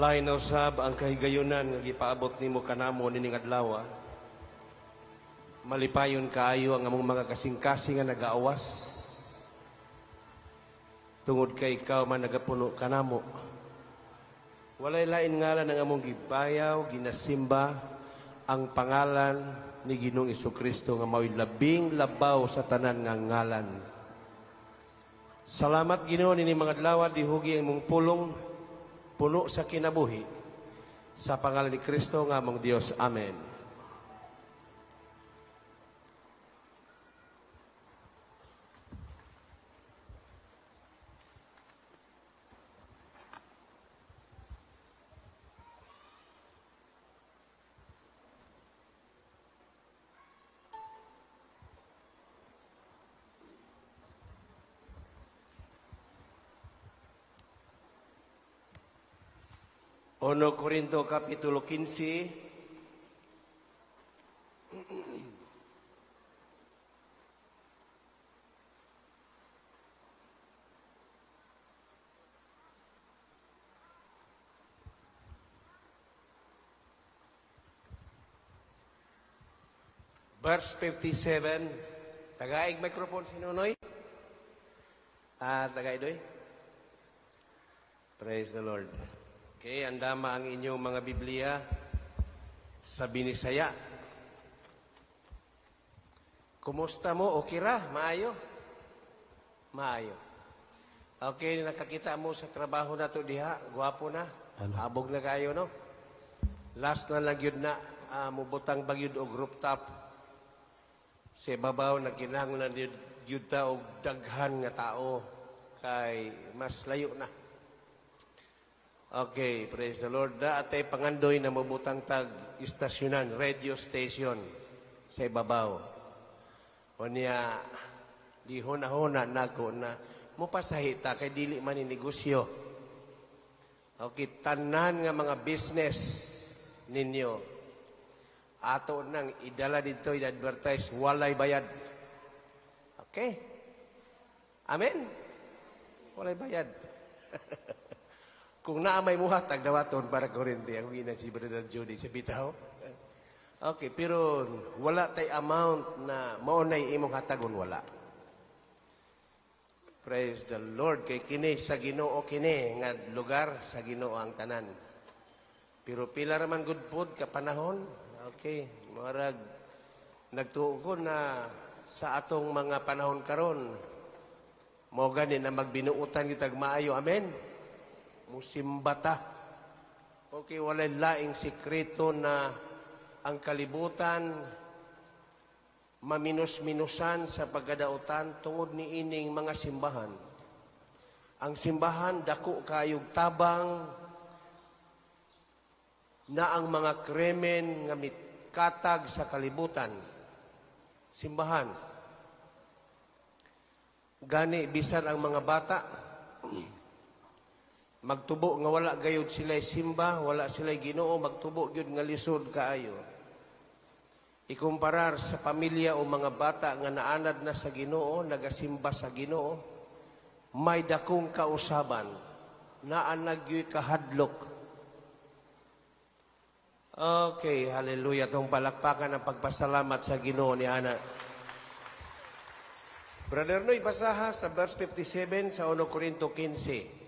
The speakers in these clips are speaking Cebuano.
Lain na usab ang kahigayunan nga gipaabot nimo kanamo nining adlaw. Malipayon kaayo ang among mga kasing-kasing nga nagaawas. Tungod kay ikaw man nagapuno kanamo. Walay lain ngalan ang among gibayaw, ginasimba ang pangalan ni Ginoong Kristo nga mao'y labing labaw sa tanan nga ngalan. Salamat, Ginoo, nini mga adlaw, dihugi ang imong pulong puno sa kinabuhi. Sa pangalan ni Kristo nga among Dios. Amen. Uno Corinto Kapitulo 15. Verse 57. Tagaig microphone si Nonoy. Ah, tagaig doy. Praise the Lord. Okay, andama ang inyong mga Biblia sa Binisaya. Kumusta mo? Okay ra? Maayo? Maayo. Okay, nakakita mo sa trabaho na to diha. Gwapo na. Abog na kayo, no? Last na lang yun na mubutang bagyod og rooftop. Sa ibabaw, nagkinahanglan yun ta og daghan nga tao kay mas layo na. Okay, praise the Lord. Da atay pangandoy na mabutang tag istasyonan, radio station sa ibabaw. O niya, di huna-huna nako na mupasahita kay dili man ni negosyo. Okay, tanan nga mga business ninyo ato nang idala dito, i-advertise, walay bayad. Okay? Amen? Walay bayad. Kung naa may muhatag, dawaton para kurente. Ang gina si Brother Judy sa bitaw. Okay, pero wala tay amount na maunay imong hatagon, wala. Praise the Lord. Kay kini sa Ginoo kini nga lugar sa Ginoo ang tanan. Pero pila raman good food ka panahon. Okay, marag nagtuo ko na sa atong mga panahon karon mo gani na magbinuutan kitag maayo. Amen. Musimbata. Okay, walay laing sikreto na ang kalibutan maminus-minusan sa pagkadautan tungod ni ining mga simbahan. Ang simbahan dako kayog tabang na ang mga krimen nga mitkatag sa kalibutan. Simbahan. Gani bisan ang mga bata magtubo nga wala gayud sila simba, wala sila Ginoo, magtubo gyud nga lisod kaayo. Ikumparar sa pamilya o mga bata nga naanad na sa Ginoo, nagasimba sa Ginoo, may dakong kausaban, naanad gyud kahadlok. Okay, hallelujah. Itong palakpakan ang pagpasalamat sa Ginoo ni Ana. Brother Noy, basaha sa verse 57 sa 1 Corinto 15.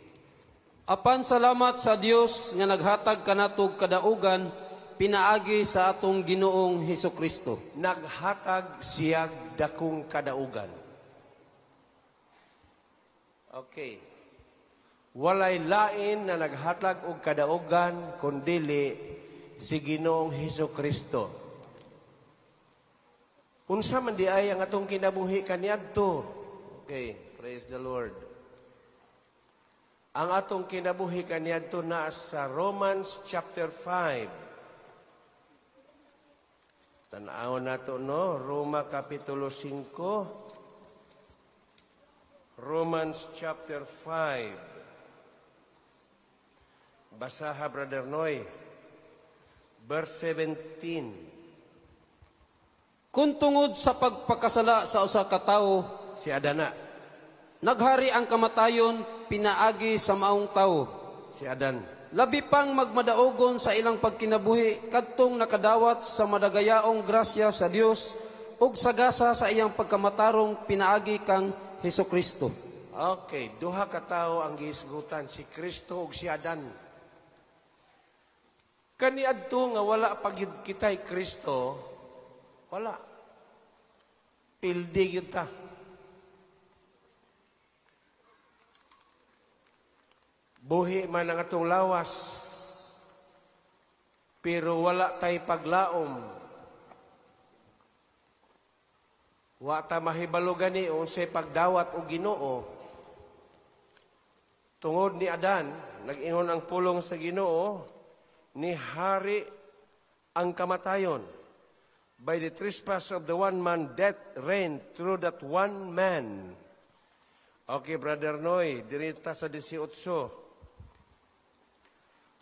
Apan salamat sa Dios nga naghatag kanatog kadaugan pinaagi sa atong Ginoong Hesukristo. Naghatag siyag dakong kadaugan. Okay. Walay lain na naghatag og kadaugan kundili si Ginoong Hesukristo. Unsa man di ay ang atong kinabuhi kaniadto? Okay, praise the Lord. Ang atong kinabuhi kaniadto naa sa Romans chapter 5. Tan-awon nato, no, Roma kapitulo 5. Romans chapter 5. Basaha, Brother Noy. Verse 17. Kung tungod sa pagpakasala sa usa ka tawo, si Adana, naghari ang kamatayon pinaagi sa maong tawo. Si Adan. Labi pang magmadaugon sa ilang pagkinabuhi kadtong nakadawat sa madagayaong grasya sa Dios ug sa gasa sa iyang pagkamatarong pinaagi kang Hesukristo. Okay, duha ka tawo ang gihisgutan, si Kristo ug si Adan. Kaniadto nga wala pa gyud kita'y Kristo, wala. Pildi gyud ta. Buhi man ang atong lawas, pero wala tay paglaom. Wa ta mahibalo gani unsay pagdawat og Ginoo. Tungod ni Adan, nag-ingon ang pulong sa Ginoo, ni hari ang kamatayon. By the trespass of the one man, death reigned through that one man. Okay, Brother Noy, dirita sa 18.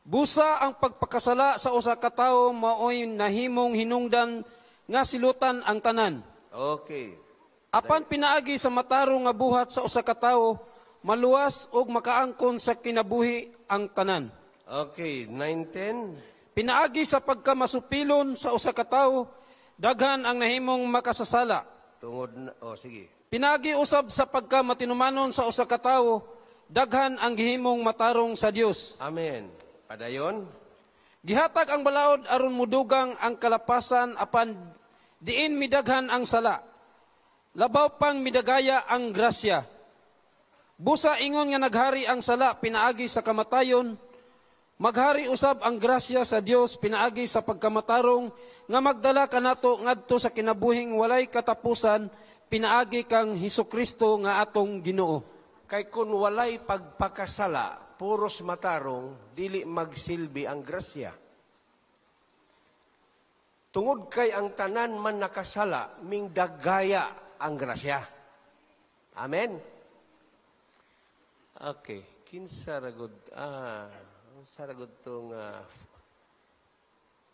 Busa ang pagpakasala sa usa ka tawo maoy nahimong hinungdan nga silutan ang tanan. Okay. Apan pinaagi sa matarong nga buhat sa usa ka tawo, maluwas ug makaangkon sa kinabuhi ang tanan. Okay, 19. Pinaagi sa pagkamasupilon sa usa ka tawo, daghan ang nahimong makasasala. Tungod na, oh sige. Pinaagi usab sa pagkamatinumanon sa usa ka tawo, daghan ang gihimong matarong sa Dios. Amen. Padayon. Gihatag ang balaod aron mudugang ang kalapasan apan diin midaghan ang sala. Labaw pang midagaya ang grasya. Busa ingon nga naghari ang sala pinaagi sa kamatayon, maghari usab ang grasya sa Dios pinaagi sa pagkamatarong nga magdala kanato ngadto sa kinabuhing walay katapusan pinaagi kang Hesukristo nga atong Ginoo. Kay kun walay pagpakasala, puros matarong, dili magsilbi ang grasya. Tungod kay ang tanan man nakasala, mingdagaya ang grasya. Amen? Okay, kinsa ragod, unsa ragod tong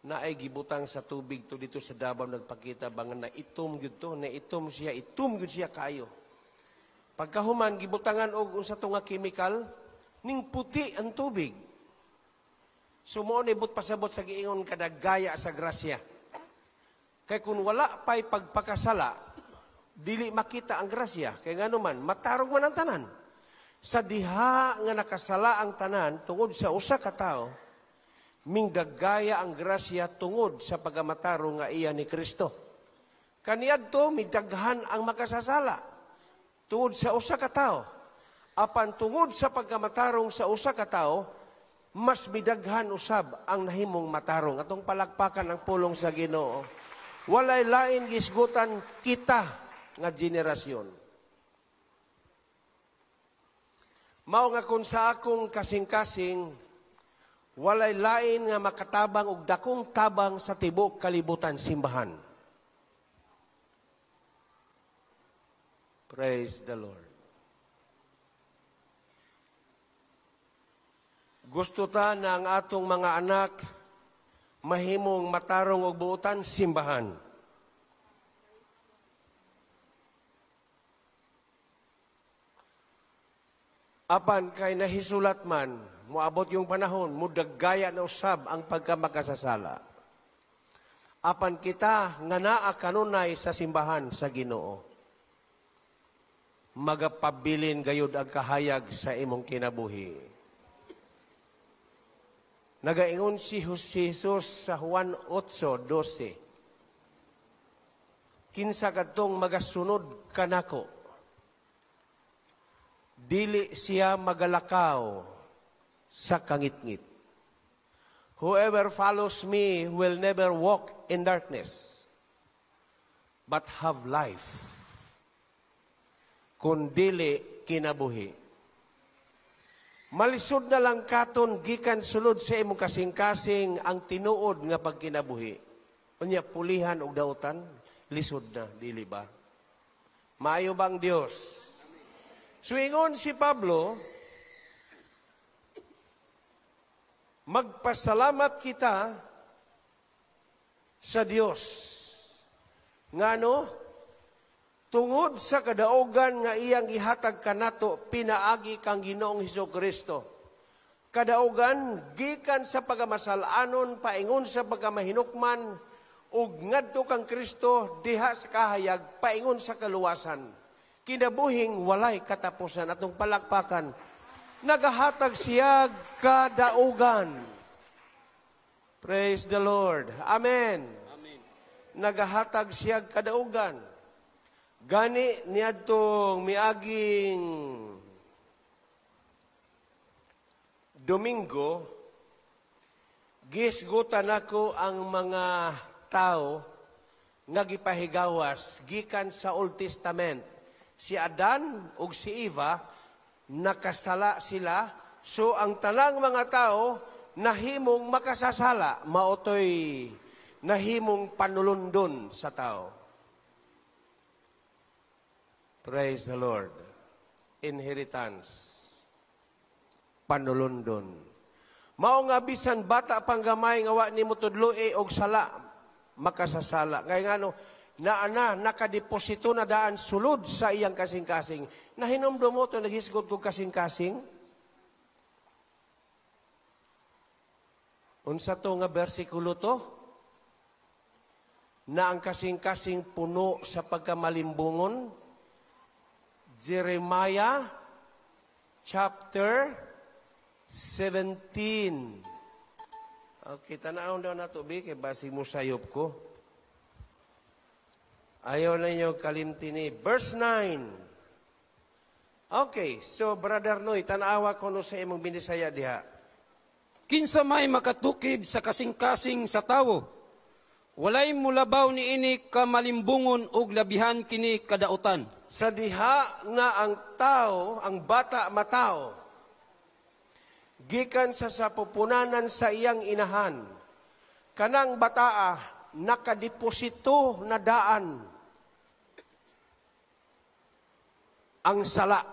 naay gibutang sa tubig to dito sa Davao, nagpakita ba nga naitom gyud to, naitom siya, itom gyud siya kayo. Pagkahuman gibutangan og unsa to nga chemical, ning puti ang tubig. So mo ni but pasabot sa giingon kadagaya sa grasya. Kay kun wala pay pagpakasala, dili makita ang grasya. Kay ngano man, matarong man ang tanan. Sa diha nga nakasala ang tanan tungod sa usa ka tawo, mingdagaya ang grasya tungod sa pagkamatarong nga iya ni Kristo. Kaniadto midaghan ang makasasala tungod sa usa ka tawo. Apan tungod sa pagkamatarong sa usa ka tawo, mas midaghan usab ang nahimong matarong. Atong palakpakan ang pulong sa Ginoo. Walay lain gisgutan kita nga generasyon. Mao nga kun sa akong kasing-kasing, walay lain nga makatabang og dakong tabang sa tibuok kalibutan simbahan. Praise the Lord. Gusto ta na ang atong mga anak mahimong matarong og buotan simbahan. Apan kay nahisulat man, moabot yung panahon, mudaggaya na usab ang pagkamakasasala. Apan kita nga naa kanunay sa simbahan sa Ginoo, magapabilin gayud ang kahayag sa imong kinabuhi. Nagaingon si Jesus sa Juan 8:12, kinsa kadtong magasunod kanako, dili siya magalakaw sa kangitngit. Whoever follows me will never walk in darkness, but have life. Kung dili kinabuhi. Malisod na lang katon gikan sulod sa imong kasing-kasing ang tinuod nga pagkinabuhi. Unya pulihan og dautan, lisod na, dili ba? Maayo bang Dios? Suingon si Pablo, magpasalamat kita sa Dios. Ngano? Tungod sa kadaogan nga iyang gihatag kanato pinaagi kang Ginoong Hesukristo. Kadaugan gikan sa pagkamasalanon paingon sa pagkamahinukman ug ngadto kang Kristo diha sa kahayag paingon sa kaluwasan. Kinabuhing walay katapusan. Atong palakpakan. Nagahatag siya kadaugan. Praise the Lord. Amen. Amen. Nagahatag siya kadaugan. Gani niadtong miaging Domingo, gisgutan nako ang mga tao nga gipahigawas gikan sa Old Testament. Si Adan ug si Eva nakasala sila, so ang tanang mga tao nahimong makasasala, maotoy nahimong panulundon sa tao. Praise the Lord. Inheritance. Panulundon. Mao nga bisan bata pang gamay nga wa nimo tudloi og sala, makasasala. Kay ngano, naana nakadeposito na daan sulod sa iyang kasing-kasing. Nahinomdom mo to naghisgot kog kasing-kasing? Unsa to nga bersikulo to? Na ang kasing-kasing puno sa pagkamalimbungon? Jeremiah chapter 17. Okay, tanawon daw na to, bi, kay basig mo sayop ko. Ayaw na inyo kalimtini. Verse 9. Okay, so Brother Noy, tanawa ko no sa imong binisaya diha. Kinsa may makatukib sa kasing-kasing sa tawo, walay mulabaw niini kamalimbungon ug labihan kini kadautan. Sa diha nga ang tao, ang bata matao, gikan sa sapupunanan sa iyang inahan, kanang bataa nakadeposito na daan ang sala,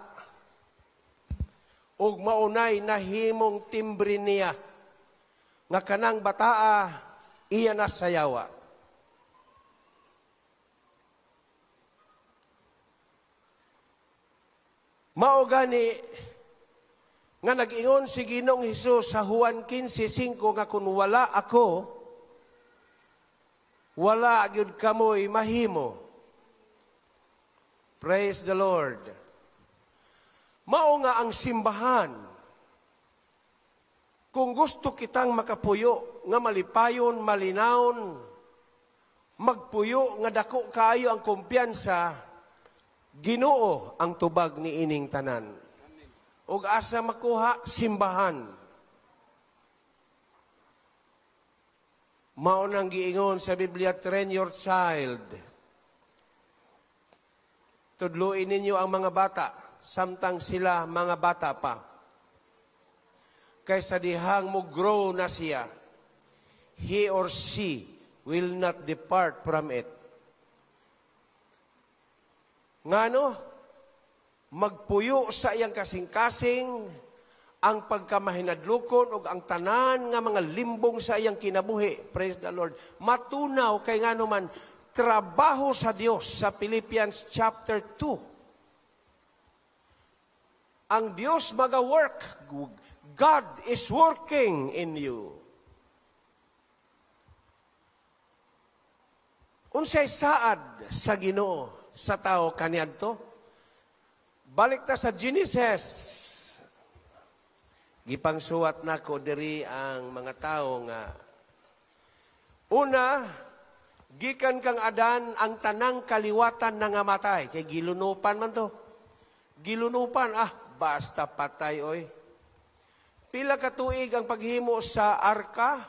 ug maunay nahimong timbre niya nga kanang bataa iya na sayawa. Mao gani nga nag-ingon si Ginoong Hesus sa Juan 15:5 nga kun wala ako, wala gyud kamoy mahimo. Praise the Lord. Mao nga ang simbahan, kung gusto kitang makapuyo nga malipayon, malinawon, magpuyo nga dako kaayo ang kumpiyansa, Ginoo ang tubag ni ining tanan. Ug asa makuha? Simbahan. Mao nang giingon sa Biblia, train your child. Tudluin ninyo ang mga bata samtang sila mga bata pa. Kaysa dihang mo grow na siya, he or she will not depart from it. Ngano? Magpuyo sa iyang kasing-kasing ang pagkamahinadlokon ug ang tanan nga mga limbong sa iyang kinabuhi. Praise the Lord. Matunaw kay ngano man trabaho sa Dios sa Philippians chapter 2. Ang Dios maga-work. God is working in you. Unsay saad sa Ginoo sa tao kaniadto? Balik ta sa Genesis. Gipangsuwat nako diri ang mga tao nga una, gikan kang Adan ang tanang kaliwatan nangamatay. Kay gilunupan man to. Gilunupan, basta patay oy. Pila ka tuig ang paghimo sa arka?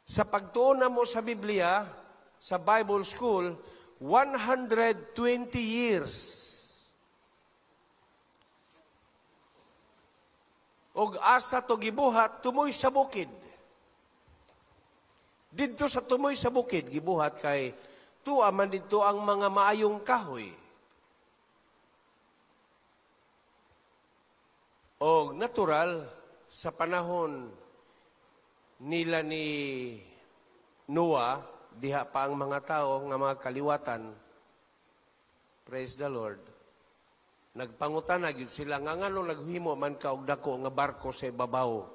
Sa pagtuon na mo sa Biblia, sa Bible School, 120 years. Og asa to gibuhat, tumoy sa bukid. Didto sa tumoy sa bukid, gibuhat kay tuwa man didto ang mga maayong kahoy. Og natural, sa panahon nila ni Noah, diha pa ang mga tao nga mga kaliwatan. Praise the Lord. Nagpangutana gyud sila nga ngano naghimo man ka og dako nga barko sa ibabaw.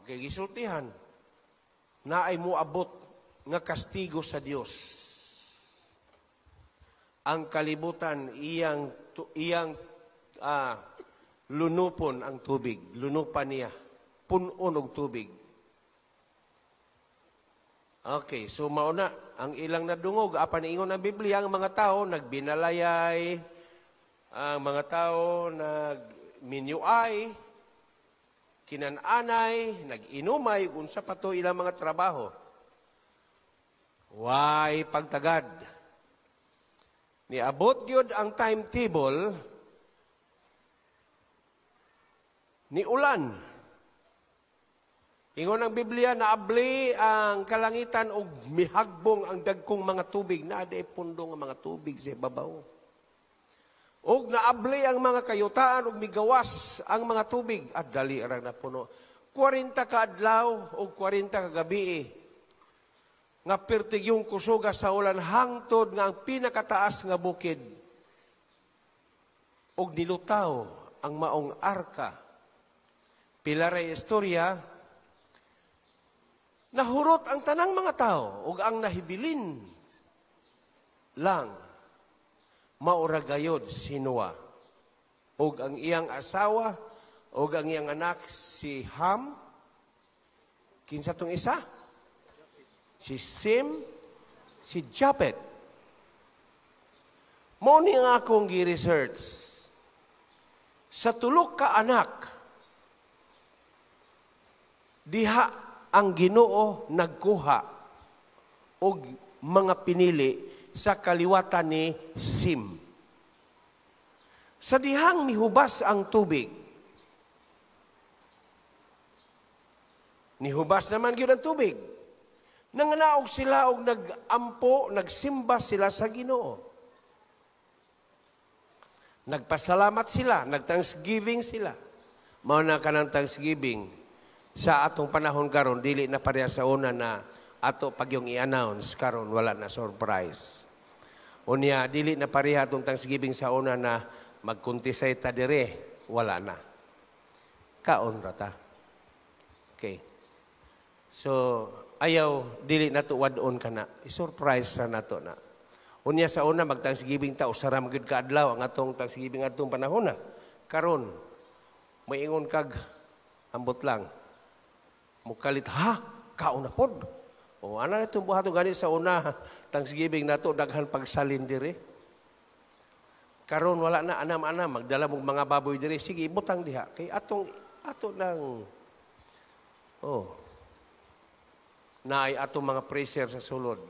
Okay, gisultihan. Naay moabot nga kastigo sa Dios. Ang kalibutan iyang iyang lunupon ang tubig, lunupan niya, punon og tubig. Okay, so mauna ang ilang nadungog apan ingon ang Biblia, ang mga tao nagbinalayay, ang mga tao nagminyuay, kinananay, nag-inumay, unsa pa to ilang mga trabaho. Way pagtagad. Niabot gyud ang timetable ni ulan. Ingon ang Biblia, naabli ang kalangitan og mihagbong ang dagkong mga tubig. Naa diay pundo nga mga tubig sa ibabaw. Og naabli ang mga kayutaan og migawas ang mga tubig at dali ra napuno. 40 ka adlaw og 40 ka gabi nga pertig yung kusuga sa ulan hangtod nga ang pinakataas nga bukid og nilutaw ang maong arka. Pila ray istorya, nahurot ang tanang mga tao ug ang nahibilin lang maura gayod si Noah ug ang iyang asawa ug ang iyang anak si Ham. Kinsa tong isa? Si Sim, si Japet. Mao ni ang akong gi-research. Sa tulo ka anak, diha ang Ginoo nagkuha og mga pinili sa kaliwatan ni Sim. Sa dihang mihubas ang tubig, nihubas naman gyud ang tubig. Nanganaog sila og nagampo, nagsimba sila sa Ginoo. Nagpasalamat sila, nag-thanksgiving sila. Mao na kanang thanksgiving sa atong panahon karon dili na pareha sa una na ato pag yung i-announce karon wala na surprise. Unya dili na pareha atong thanksgiving sa una na magkuntisay ta dire, wala na. Kaon ra ta. Okay. So ayaw dili nato wad-on kana. I-surprise ra nato na. Unya sa una mag-thanksgiving ta usa ra man gyud ka adlaw ang atong thanksgiving atong panahon na. Karon moingon kag ambot lang. Mukalit ha, kaon na pod. O ana na itong buhaton gani sa una thanksgiving nato daghan pagsalin dire. Karon wala na anam-anam magdala mong mga baboy dire, sige ibutang diha kay atong ato nang oh naay atong mga freezer sa sulod.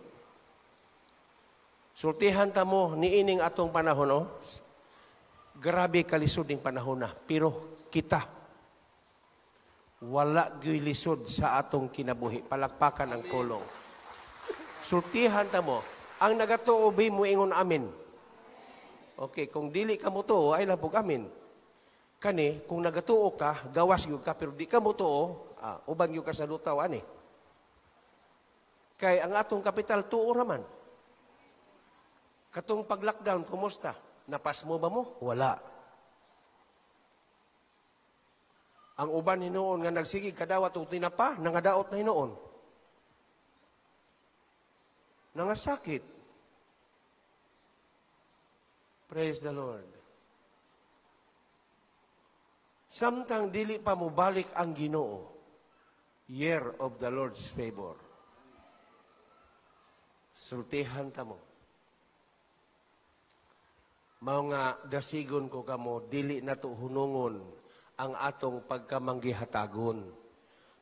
Sultihan ta mo niining atong panahon oh. Grabe kalisod ning panahon na, pero kita wala gyud lisod sa atong kinabuhi. Palakpakan ang kolong. Sultihan ta mo, ang nagatuo bi mo ingon amin. Okay, kung dili ka mo tuo ay labog amin. Kani kung nagatuo ka, gawas gyud ka, pero di ka mo tuo, uban gyud ka sa lutaw ani. Kay ang atong kapital tuo ra man. Katong pag-lockdown, kumusta? Napas mo ba mo? Wala. Ang uban hinuon nga nagsige kadawat og tinapa, nangadaot na hinuon. Nangasakit. Praise the Lord. Samtang dili pa mobalik ang Ginoo, year of the Lord's favor. Sultihan ta mo. Mao nga dasigon ko kamo, dili nato hunungon ang atong pagkamanggihatagon.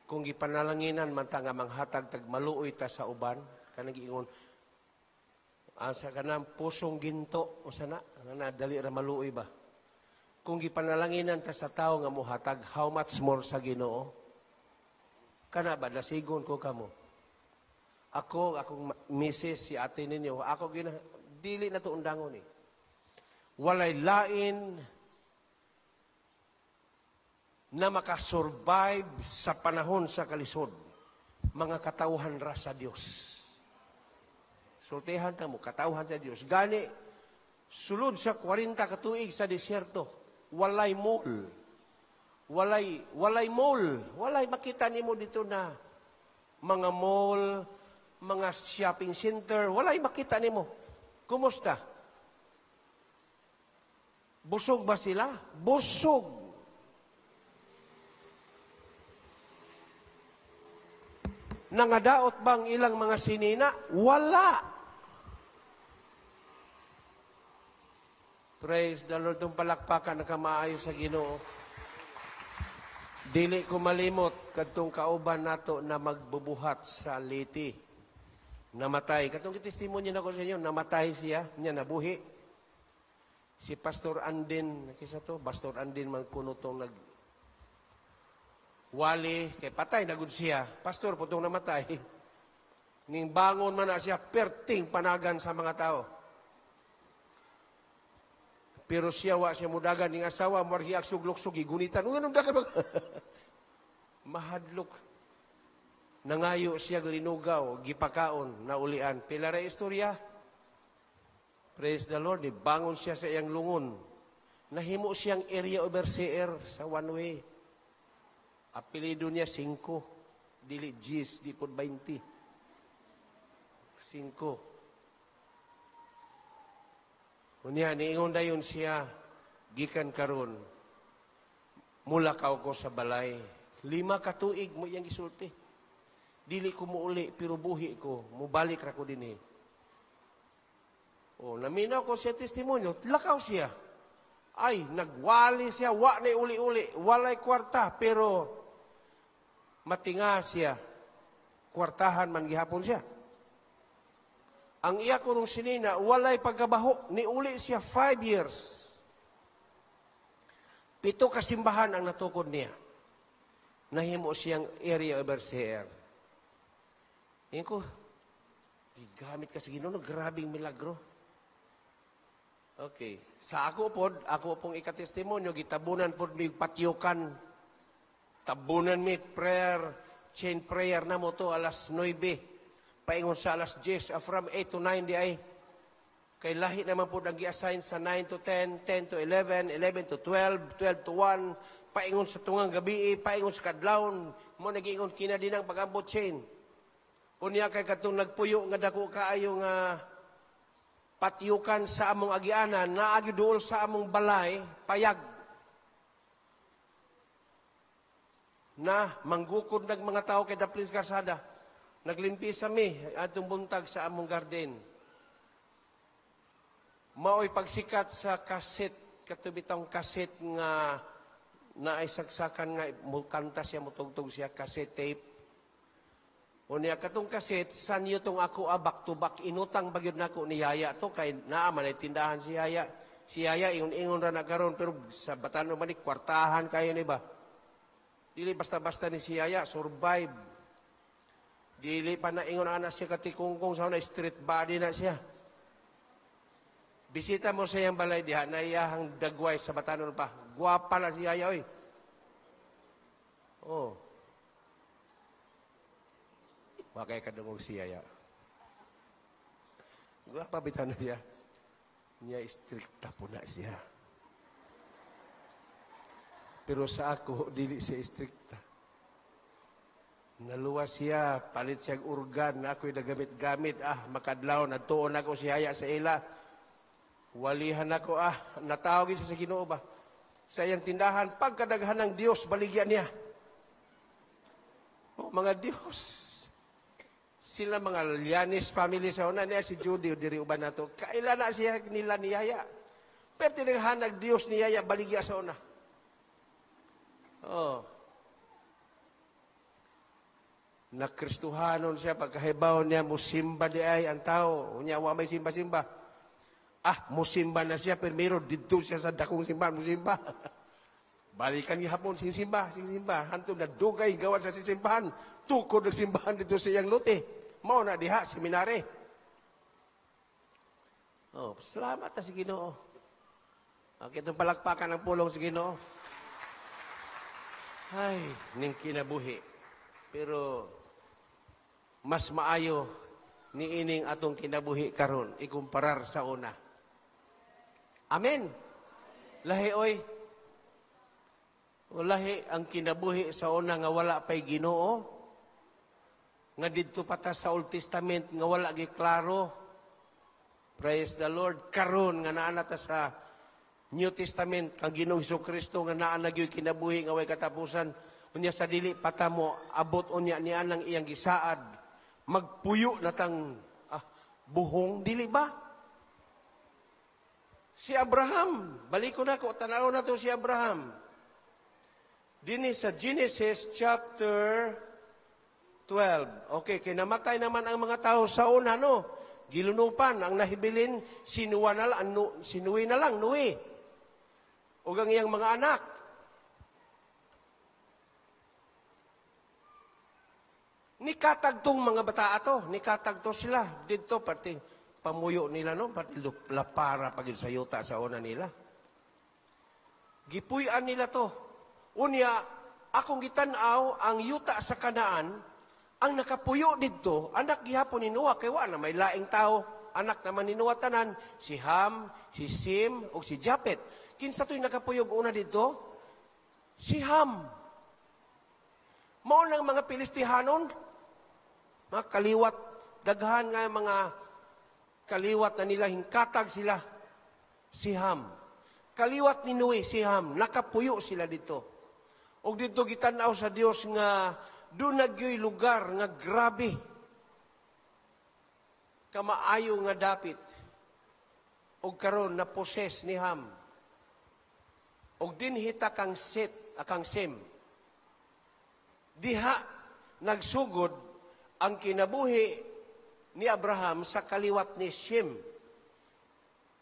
Kung gipanalanginan man ta nga manghatag tag maluoy ta sa uban, kanang giingon sa kanang pusong ginto, usa na nga dali ra maluoy ba. Kung gipanalanginan ta sa tawo nga mohatag, how much more sa Ginoo? Kana ba dasigon ko kamo? Ako, akong misis, si ate ninyo, ako gina, dili na to undangon eh. Walay lain na makasurvive sa panahon sa kalisod. Mga katawhan ra sa Dios. Sultihan ta mo, katawhan sa Dios. Gani, Sulod sa 40 ka tuig sa disyerto, walay mall. Walay mall. Walay makita nimo dito na mga mall, mga shopping center, walay makita nimo. Kumusta? Busog ba sila? Busog. Nangadaot bang ilang mga sinina? Wala. Praise the Lord. Itong palakpakan na kamaayo sa Ginoo. Dili ko malimot kadtong kauban nato na magbubuhat sa Leyte. Namatay. Katong testimonya nako sa inyo, namatay siya, niya nabuhi. Si Pastor Andin, kisa to, Pastor Andin man kuno tong nag wali, kay patay na gud siya. Pastor po tong namatay. Ning bangon man na siya, perting panagan sa mga tao. Pero siya wa siya mudagan ning asawa, muarhiak suglok-sug, gunitan. Unga nung dagan mahadlok. Nangayo siya linugaw, gipakaon, naulian. Pila ra istorya. Praise the Lord, bangon siya sa iyang lungon. Nahimo siyang area overseer sa one way. Apelido niya 5. Dili G's, di po 20. 5. Unya, niingon dayon siya, gikan karon, mulakaw ko sa balay. 5 ka tuig mo iyang gisulti. Dili ko muuli, pero buhi ko, mubalik ra ko dinhi. O, naminaw ko siya testimonyo, lakaw siya. Ay, nagwali siya, wa na uli-uli, walay kwarta, pero matinga siya. Kwartahan man gihapon siya. Ang iya ko nung sinina, walay pagkabaho, niuli siya 5 years. 7 kasimbahan ang natukod niya. Nahimo siyang area overseer. Ingko ko, gigamit ka sa Ginoo, grabing milagro. Okay. Sa ako pod, ako pong ikatestimonyo, gitabunan pod mi patyukan. Tabunan mi prayer, chain prayer na mo to alas 9. Paingon sa alas 10, from 8 to 9 di ay. Kay lahi naman po ang gi-assign sa 9 to 10, 10 to 11, 11 to 12, 12 to 1, paingon sa tungang gabi, paingon sa kadlawon, mo nagiingon kina din ang pag-ambot chain. Unya kay katong nagpuyo nga dako kaayo nga patyukan sa among agianan, naagi duol sa among balay, payag. Na manggukod nag mga tao kay daplin sa karsada. Naglimpi sa mi atong buntag sa among garden. Maoy pagsikat sa kaset, katubitong kaset nga naay saksakan nga mukanta siya, mutugtog siya, kaset tape. Unya katong kaset, sanyo tong ako back to back, inutang bagyod nako ni Yaya to kay naa man ay tindahan si Yaya. Si Yaya ingon-ingon ra na karon pero sa Batanon man ni kwartahan kayo ni ba. Dili basta-basta ni si Yaya survive. Dili pa na ingon ana siya katikungkong sa una street body na siya. Bisita mo sa iyang balay diha na iyahang dagway sa Batanon pa. Gwapa na si Yaya oy. Oh. Wa kay kadungog si Yaya. Gwapa bitan na siya. Niya strikta po na siya. Pero sa ako dili siya strikta. Naluwas siya, palit siyang organ, ako'y nagamit-gamit, makadlaw, nagtuon ako si Yaya sa ila. Walihan ako, natawag siya sa Ginoo ba? Sa iyang tindahan, pagkadaghan ng Diyos, baligyan niya. Oh, mga Diyos. Sila mga Lianis family sa una niya, si Judy, diri uban nato. Kaila na siya nila ni Yaya. Pero tinaghan ng Diyos ni Yaya, baligya sa una. Oh. Nakristuhanon siya, pagkahibaw niya, musimba di ay ang tao. Unya, wa may simba-simba. Musimba na siya, pero meron dito siya sa dakong simbahan, musimba. Balikan gihapon, singsimba, singsimba. Hantong na dugay gawan sa sisimbahan. Tukod ng simbahan dito sa iyang lote. Mao na diha, seminary. Oh, salamat na si Ginoo. Okay, itong palakpakan ng pulong si Ginoo. Ay, ning kinabuhi. Pero mas maayo ni ining atong kinabuhi karon ikumparar sa una. Amen. Lahi oy. Lahi ang kinabuhi sa una nga wala pay Ginoo. Nga didto pa ta sa Old Testament nga wala gi klaro. Praise the Lord. Karon nga naa na ta sa New Testament kang Ginoong Kristo nga naa na gyud kinabuhi nga way katapusan. Unya sa dili pa ta mo abot unya niya nang iyang gisaad, magpuyo na tang buhong, dili ba? Si Abraham, balik ko na ko, tanaw na to si Abraham. Dini sa Genesis chapter 12. Okay, kinamatay naman ang mga tao sa una, no? Gilunupan, ang nahibilin, si Noah na lang, no, si Noe na lang, Noe. Ug ang iyang mga anak. Nikatagtong mga bata ato, nikatagto sila didto pati pamuyo nila, no, pati lapara pag sa yuta sa una nila. Gipuy-an nila to. Unya akong gitan-aw ang yuta sa Kanaan, ang nakapuyo didto anak gihapon ni Noah, kay wa na may laing tao, anak naman ni Noah tanan, si Ham, si Sim ug si Japet. Kinsa to'y nakapuyog una didto? Si Ham. Mao nang mga Pilistihanon, mga kaliwat, daghan nga mga kaliwat na nila, hingkatag sila, si Ham. Kaliwat ni Noe, si Ham, nakapuyo sila dito. Og dito gitan-aw sa Dios nga doon nagyoy lugar nga grabe kamaayo nga dapit. Og karon na poses ni Ham. Og dinhita kang Set, akang Sem. Diha nagsugod ang kinabuhi ni Abraham sa kaliwat ni Shem.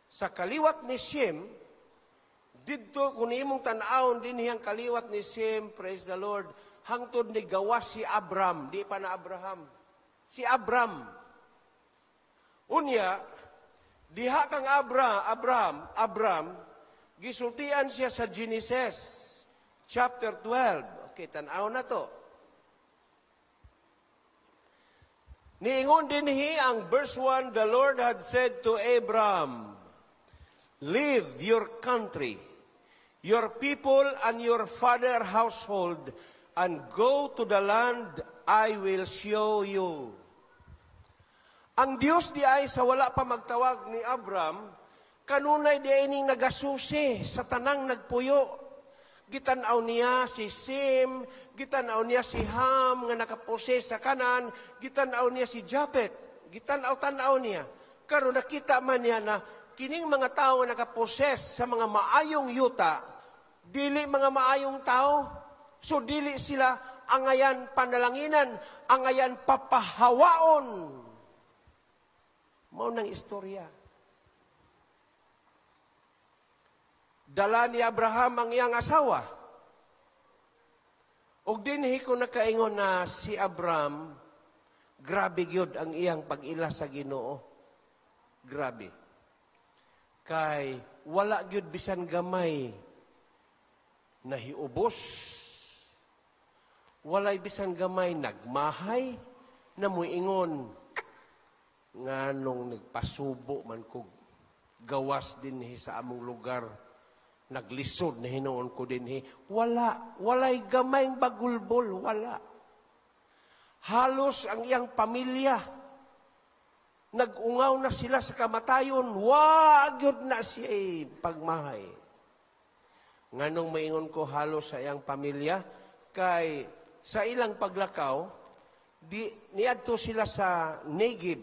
Sa kaliwat ni Shem, didto kung imong tan-awon dinhi ang kaliwat ni Shem, praise the Lord, hangtod ni gawas si Abram, di pa na Abraham. Si Abram. Unya, diha kang Abram, gisultian siya sa Genesis chapter 12. Okay, tan-aw na to. Niingon dinhi ang verse 1, the Lord had said to Abram, leave your country, your people and your father household, and go to the land I will show you. Ang Dios di ay sa wala pa magtawag ni Abram, kanunay di ay ning nagasusi sa tanang nagpuyo. Gitan-aw niya si Sim, gitan-aw niya si Ham nga nakapose sa kanan, gitan-aw niya si Japet, gitan-aw-tan-aw niya. Karon nakita man niya na kining mga tao nga nakaposes sa mga maayong yuta, dili mga maayong tao. So dili sila angayan panalanginan, angayan papahawaon. Mao nang istorya. Dala ni Abraham ang iyang asawa. Og dinhi ko nakaingon na si Abraham, grabe gyud ang iyang pag-ila sa Ginoo. Grabe. Kay wala gyud bisan gamay nahiubos. Walay bisan gamay nagmahay na muingon nganong nagpasubo man kog gawas dinhi sa among lugar, naglisod na hinuon ko dinhi. Wala, walay gamayng bagulbol, wala. Halos ang iyang pamilya, nag-ungaw na sila sa kamatayon, wa gyud na siya pagmahay. Nganong maingon ko halos sa iyang pamilya, kay sa ilang paglakaw, di niadto sila sa Negev.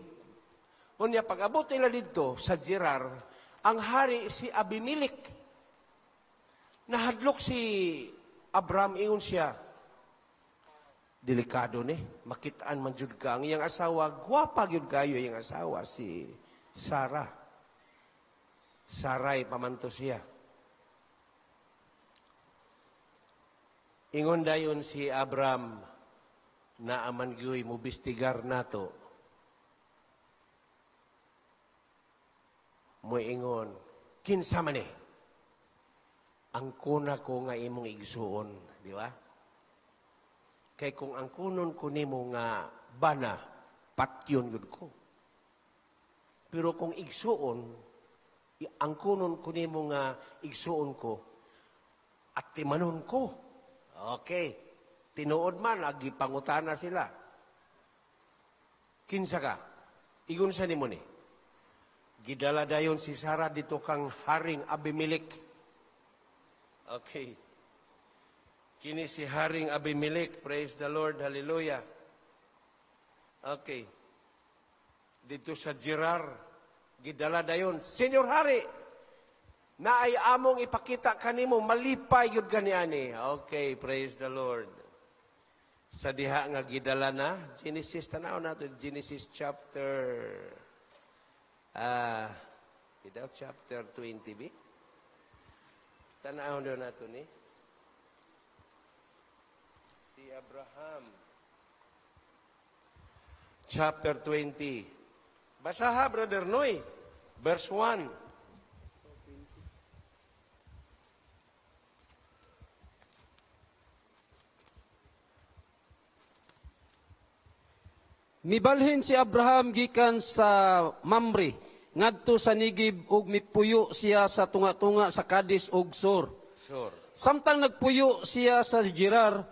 Unya pag-abot nila didto sa Gerar, ang hari si Abimelech. Nahadlok si Abraham, ingon siya, delikado ni, makitaan man jud ka ang iyang asawa, gwapa gyud kayo iyang asawa si Sarah. Sarai pamanto siya. Ingon dayon si Abraham, naaman gyud mobistigar nato. Moingon, kinsa man eh? Ang kuna ko nga imong igsuon, di ba? Kay kung ang kunon ko nimo nga bana, patyon gud ko. Pero kung igsuon, Angkunon ko nimo nga igsuon ko at timanon ko. Okay. Tinuod man, agi pangutana sila. Kinsa ka? Igon sa nimo ni. Gidala dayon si Sarah dito kang Haring Abimelech. Okay. Kini si Haring Abimelech. Praise the Lord. Hallelujah. Okay. Dito sa Gerar, gidala dayon, Senyor Hari, na ay among ipakita kanimo, malipay yun gani ani. Okay, praise the Lord. Sa diha nga gidala na, Genesis, tanaw nato, Genesis chapter, chapter 20, bi? Tanaw na nato ni. Si Abraham. Chapter 20. Basaha, Brother Noy. Verse 1. Mibalhin si Abraham gikan sa Mamre ngadto sa Negeb ug mipuyo siya sa tunga-tunga sa Kades ug Sur. Sur. Samtang nagpuyo siya sa Gerar,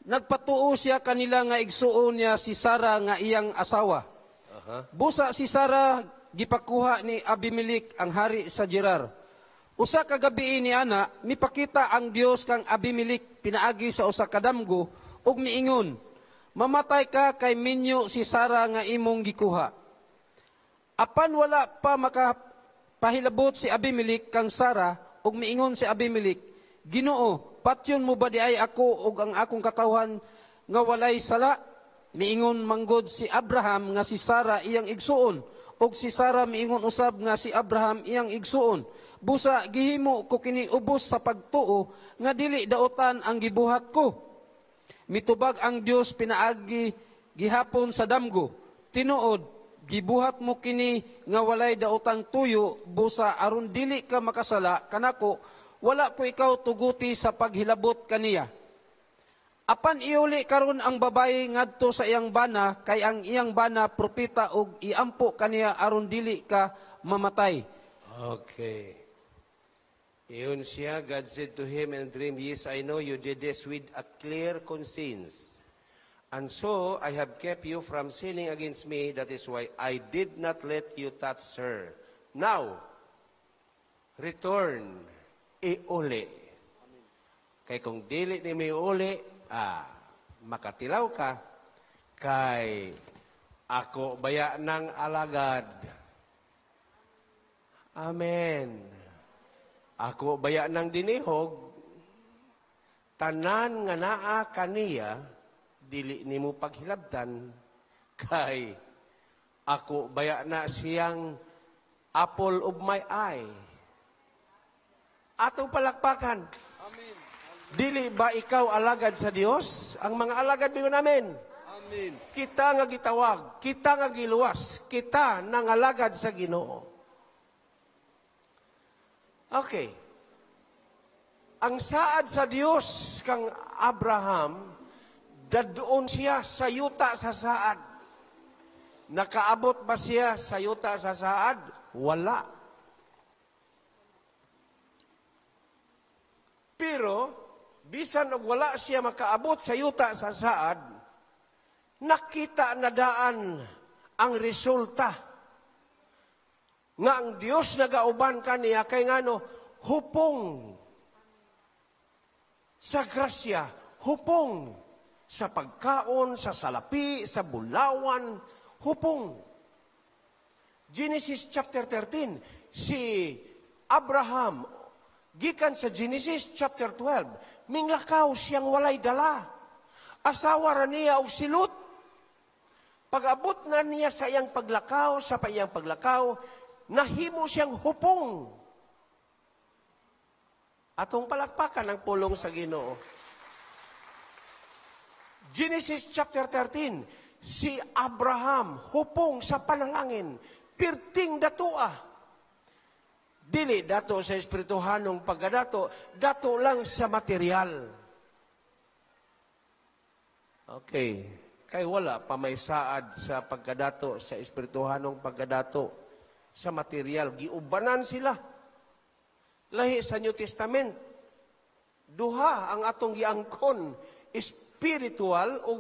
nagpatuo siya kanila nga igsuon niya si Sara nga iyang asawa. Uh-huh. Busa si Sara gipakuha ni Abimelech ang hari sa Gerar. Usa ka gabii ni ana mipakita ang Dios kang Abimelech pinaagi sa usa ka damgo ug miingon, mamatay ka kay minyo si Sara nga imong gikuha. Apan wala pa makapahilabot si Abimelech kang Sara ug miingon si Abimelech, Ginoo, patyon mo ba di ay ako ug ang akong katawhan nga walay sala? Miingon manggod si Abraham nga si Sara iyang igsuon, ug si Sara miingon usab nga si Abraham iyang igsuon. Busa gihimo ko kini ubos sa pagtuo nga dili daotan ang gibuhat ko. Mitubag ang Dios pinaagi gihapon sa damgo. Tinuod, gibuhat mo kini nga walay daotang tuyo, busa aron dili ka makasala kanako, wala ko ikaw tuguti sa paghilabot kaniya. Apan iuli karon ang babayi ngadto sa iyang bana, kay ang iyang bana propeta og iampo kaniya aron dili ka mamatay. Okay. Iyon siya, God said to him in a dream, yes, I know you did this with a clear conscience. And so I have kept you from sinning against me. That is why I did not let you touch her. Now, return, iuli. Kay kung dili ni may uli, makatilaw ka, kay ako baya ng alagad. Amen. Ako baya ng dinihog, tanan nga naa kaniya, dili nimo paghilabtan, kay ako baya na siyang apple of my eye. Atong palakpakan. Amen. Dili ba ikaw alagad sa Dios? Ang mga alagad bigon namin. Amen. Kita nga gitawag, kita nga giluwas, kita nangalagad sa Ginoo. Okay. Ang saad sa Dios kang Abraham, dadoon siya sa yuta sa saad. Nakaabot ba siya sa yuta sa saad? Wala. Pero, bisan og wala siya makaabot sa yuta sa saad, nakita na daan ang resulta nga ang Dios nagauban kaniya kay ngano hupong sa grasya, hupong sa pagkaon, sa salapi, sa bulawan, hupong. Genesis chapter 13, si Abraham gikan sa Genesis chapter 12, minglakaw siyang walay dala. Asawa ra niya og si Lot. Pag-abot na niya sa iyang paglakaw, sa iyang paglakaw, nahimo siyang hupong. Atong palakpakan ang pulong sa Ginoo. Genesis chapter 13, si Abraham hupong sa panalangin, pirting datua. Dili dato sa espirituhanong pagkadato, dato lang sa material. Okay, kay wala pa may saad sa pagkadato, sa espirituhanong pagkadato, sa material. Giubanan sila. Lahi sa New Testament. Duha ang atong giangkon, spiritual o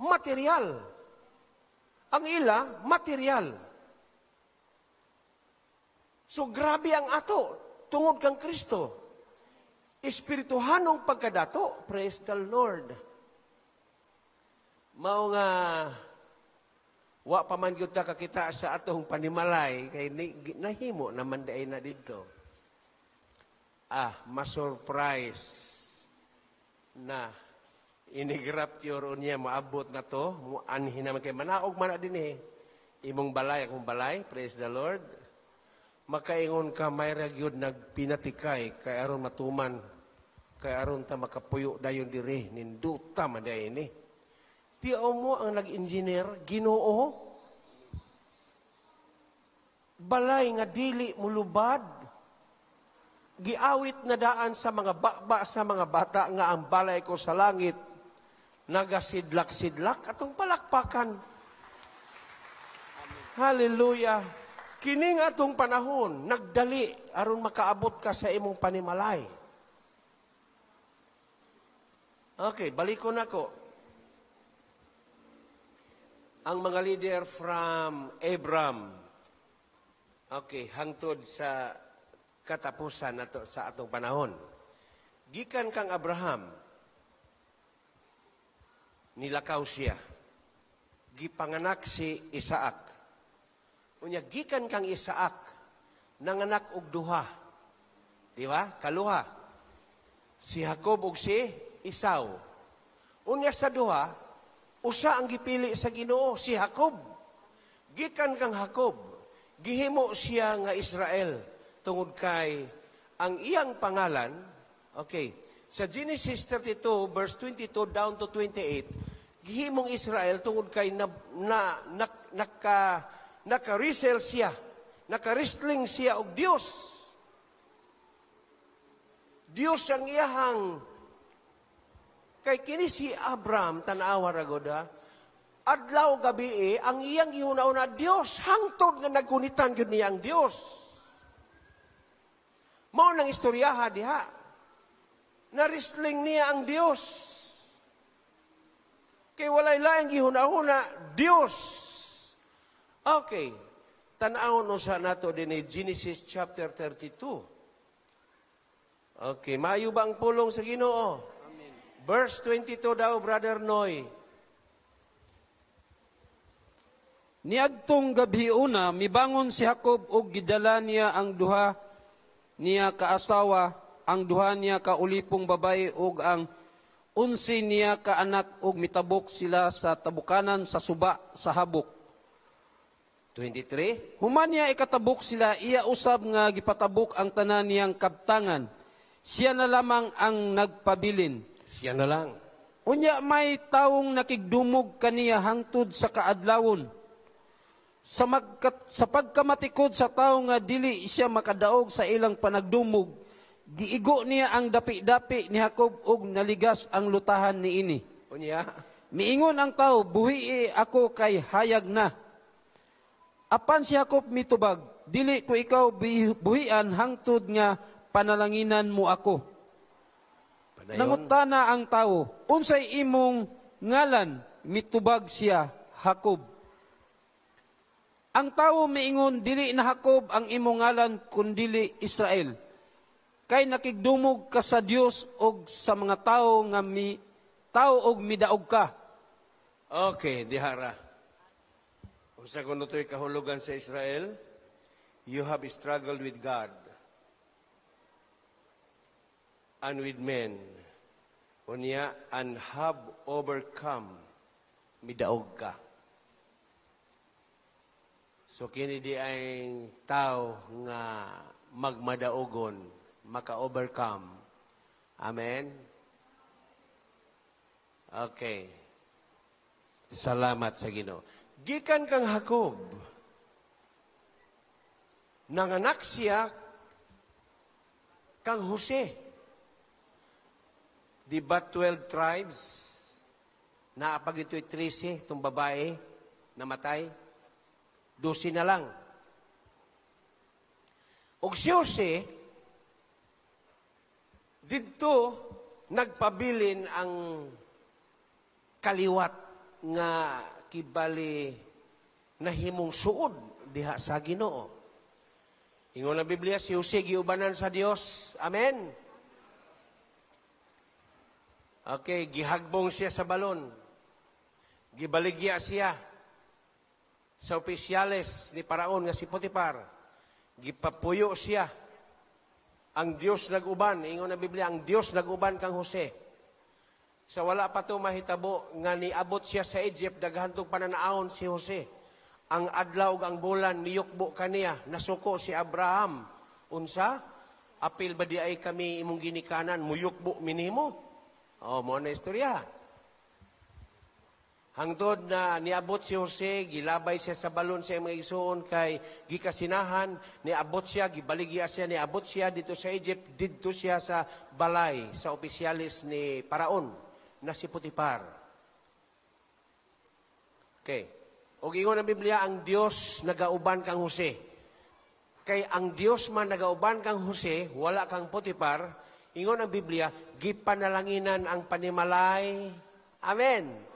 material. Ang ila, material. So grabe ang ato tungod kang Kristo. Espirituhanong pagkadato, praise the Lord. Mao nga wa pa man gyud ta kakita sa atong panimalay kay nahimo naman diay na didto. Ah, ma-surprise na inig-rapture unya maabot na to, muanhi naman kay manaog man na dinhi. Imong balay, akong balay, praise the Lord. Makaingon ka, may ra gyud nagpinatikay kay aron matuman, kay aron ta makapuyo dayon diri, ninduta man diay ni. Tiyaw mo ang nag-engineer, Ginoo. Balay nga dili mulubad. Giawit na daan sa mga baba sa mga bata nga ang balay ko sa langit nagasidlak-sidlak, atong palakpakan. Hallelujah. Kining atong panahon, nagdali aron makaabot ka sa imong panimalay. Okay, balikon nako. Ang mga leader from Abram. Okay, hangtod sa katapusan nato sa atong panahon. Gikan kang Abraham, nilakaw siya. Gipanganak si Isaac. Unya gikan kang Isaac, nanganak og duha. Di ba? Kaluha. Si Jacob ug si Esau. Unya sa duha, usa ang gipili sa Ginoo, si Jacob. Gikan kang Jacob, gihimo siya nga Israel tungod kay ang iyang pangalan, okay, sa Genesis 32 verse 22 down to 28, gihimong Israel tungod kay na, na, na naka-wrestle siya, naka-wrestling siya og Dios. Dios ang iyahang kay kini si Abraham, tan-awa ra gud ha. Adlaw gabi ang iyang gihuna-una Dios, hangtod nga nagkunitan gyud niya ang Dios. Mao nang istoryaha diha. Na-wrestling niya ang Dios. Kay walay laing gihuna-huna, Dios. Okay. Tan-awon usa nato dinhi Genesis chapter 32. Okay, maayo ba ang pulong sa Ginoo? Amen. Verse 22 daw, Brother Noy. Niadtong gabi una, mibangon si Jacob og gidala niya ang duha niya kaasawa, ang duha niya kaulipong babae ug ang 11 niya kaanak ug mitabok sila sa tabukanan sa suba sa Habok. 23. Human niya ikatabok sila, iya usab nga gipatabok ang tanan niyang kabtangan. Siya na lamang ang nagpabilin. Siya na lang. Unya may tawong nakigdumog kaniya hangtod sa kaadlawon. Sa pagkamatikod sa tawo nga dili siya makadaog sa ilang panagdumog, giigo niya ang dapi-dapi ni Jacob ug naligas ang lutahan niini. Unya miingon ang tawo, buhii ako kay hayag na. Apan si Jacob mitubag, dili ko ikaw buhian hangtod nga panalanginan mo ako. Padayon. Nangutana ang tawo, unsay imong ngalan? Mitubag siya, Jacob. Ang tawo miingon, dili na Jacob ang imong ngalan, kundili Israel. Kay nakigdumog ka sa Dios og sa mga tawo nga mi tao og midaog ka. Okay, dihara. Unsa kuno to'y kahulugan sa Israel? You have struggled with God and with men. Unya, and have overcome. Midaog ka. So kini di ay tao nga magmadaogon, maka-overcome. Amen? Okay. Salamat sa Ginoo. Gikan kang Jacob, nanganak siya kang Jose. Di ba 12 tribes? Naapag ito'y 13, itong babae, namatay. 12 na lang. Og si Jose, Didto nagpabilin ang kaliwat nga kibali nahimong suod diha sa Ginoo. Ingon ang Biblia, si Jose giubanan sa Dios. Amen. Okay, gihagbong siya sa balon. Gibaligya siya sa opisyales ni Paraon nga si Potifar. Gipapuyo siya. Ang Dios nag-uban, ingon ang Biblia, ang Dios nag-uban kang Jose. Sa wala pa to mahitabo nga niabot siya sa Egypt, daghan tong pananaawon si Jose. Ang adlaw ug ang bulan niyukbo kaniya, nasuko si Abraham. Unsa? Apil ba di ay kami imong ginikanan, muyukbo minimo? Oh, mo na istorya. Hangtod na niabot si Jose, gilabay siya sa balon sa mga igsuon kay gikasinahan, niabot siya, gibaligya siya, niabot siya dito sa Egypt, didto siya sa balay, sa opisyalis ni Paraon na si Potifar. Okay. Og ingon ang Biblia, ang Dios nagauban kang Jose. Kay ang Dios man nagauban kang Jose, wala kang Potifar, ingon ang Biblia, gipanalanginan ang panimalay. Amen.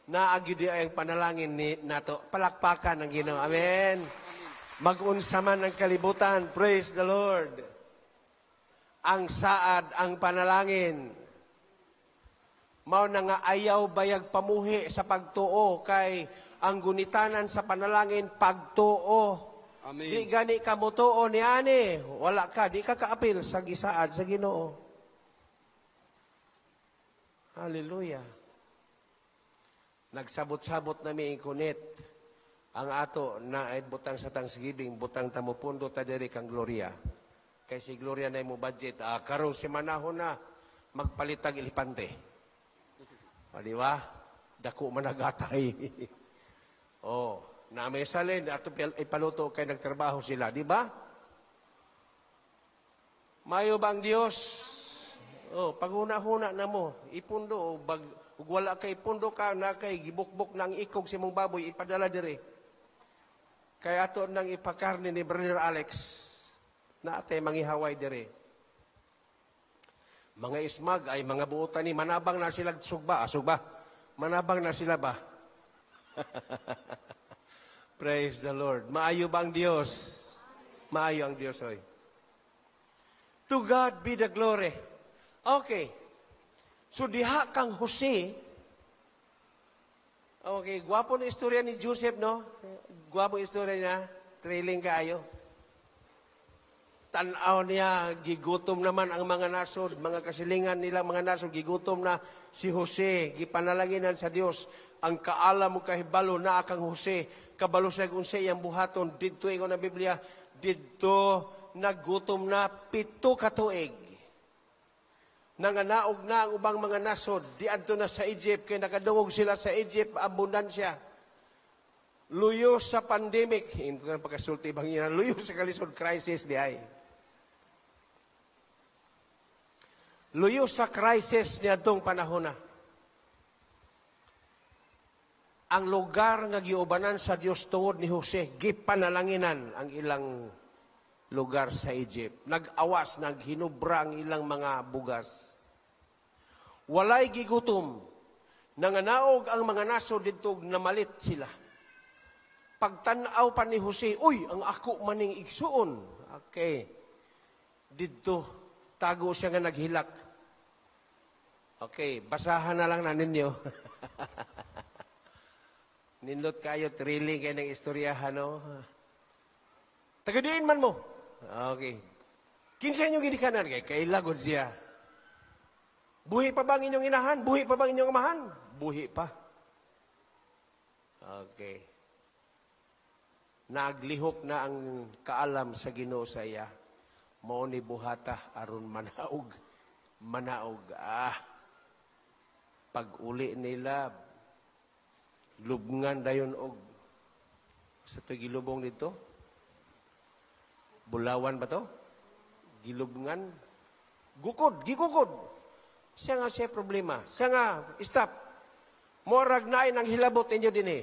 Naagyo di ay ang panalangin ni nato. Palakpakan ang Ginoo. Amen. Mag-unsa man ang kalibutan. Praise the Lord. Ang saad ang panalangin. Mao na nga ayaw bayag pamuhi sa pagtuo kay ang gunitanan sa panalangin pagtuo. Amen. Di gani ka motuo ni ani, wala ka, di ka kaapil sa gisaad sa Ginoo. Hallelujah. Nagsabot-sabot na mi kunit ang ato na ay butang sa Thanksgiving, butang ta mo pundo ta diri kang Gloria. Kay si Gloria na mo budget, karong semanahon na magpalitag elepante. O, di ba? Dako man nagatay. Oh, na may salin ato ipaluto kay nagtrabaho sila, di ba? Mayo ba ang Dios? Oh, paghuna-huna na mo, ipundo o bag ug wala kay pundo ka na kay gibukbok ng ikog sa imong baboy ipadala dire. Kay ato nang ipakarne ni Brother Alex na ate mangihaway dire. Mga ismag ay mga buotan ni manabang na sila sugba, sugba. Manabang na sila ba? Praise the Lord. Maayo ba ang Dios? Maayo ang Dios, oy. To God be the glory. Okay. So diha kang Jose. Okay, gwapo na istorya ni Joseph, no? Gwapo istorya niya. Thrilling kaayo. Tanaw niya, gigutom naman ang mga nasod, mga kasilingan nila, mga nasod, gigutom na si Jose, gipanalanginan sa Dios. Ang kaalam mo kahibalo na kang Jose, kabalo sa unsa iyang buhaton, didto ingon ang Biblia, didto naggutom na 7 ka tuig. Nanganaog na ang ubang mga nasod, diadto na sa Egypt, kay nakadungog sila sa Egypt, abundansya. Luyo sa pandemic, hindi na pagkasulti bang ina, luyo sa kalisod crisis di ay. Luyo sa crisis niadtong panahon na. Ang lugar nga giubanan sa Dios tungod ni Jose, gipanalanginan ang ilang lugar sa Egypt. Nag-awas, naghinubra ang ilang mga bugas. Walay gigutom. Nanganaog ang mga nasod didto, namalit sila. Pagtan-aw pa ni Jose, uy, ang ako maning igsuon. Okay. Didto, tago siya nga naghilak. Okay, basahan na lang na ninyo. Nindot kayo, thrilling kayo ng istoryahan, no? Tagadiin man mo. Okay. Kinsa inyong ginikanan? Kay kailagod siya. Buhi pa ba ang inyong inahan? Buhi pa ba ang inyong amahan? Buhi pa. Okay. Naglihok na ang kaalam sa Ginoo sa iya. Mao ni buhata aron manaog. Manaog. Pag-uli nila, lubngan dayon og sa to gilubong dito. Bulawan ba to? Gilubngan. Gukod, gikukod. Siya nga siya problema. Siya nga, stop. Morag nain ang hilabot ninyo din eh.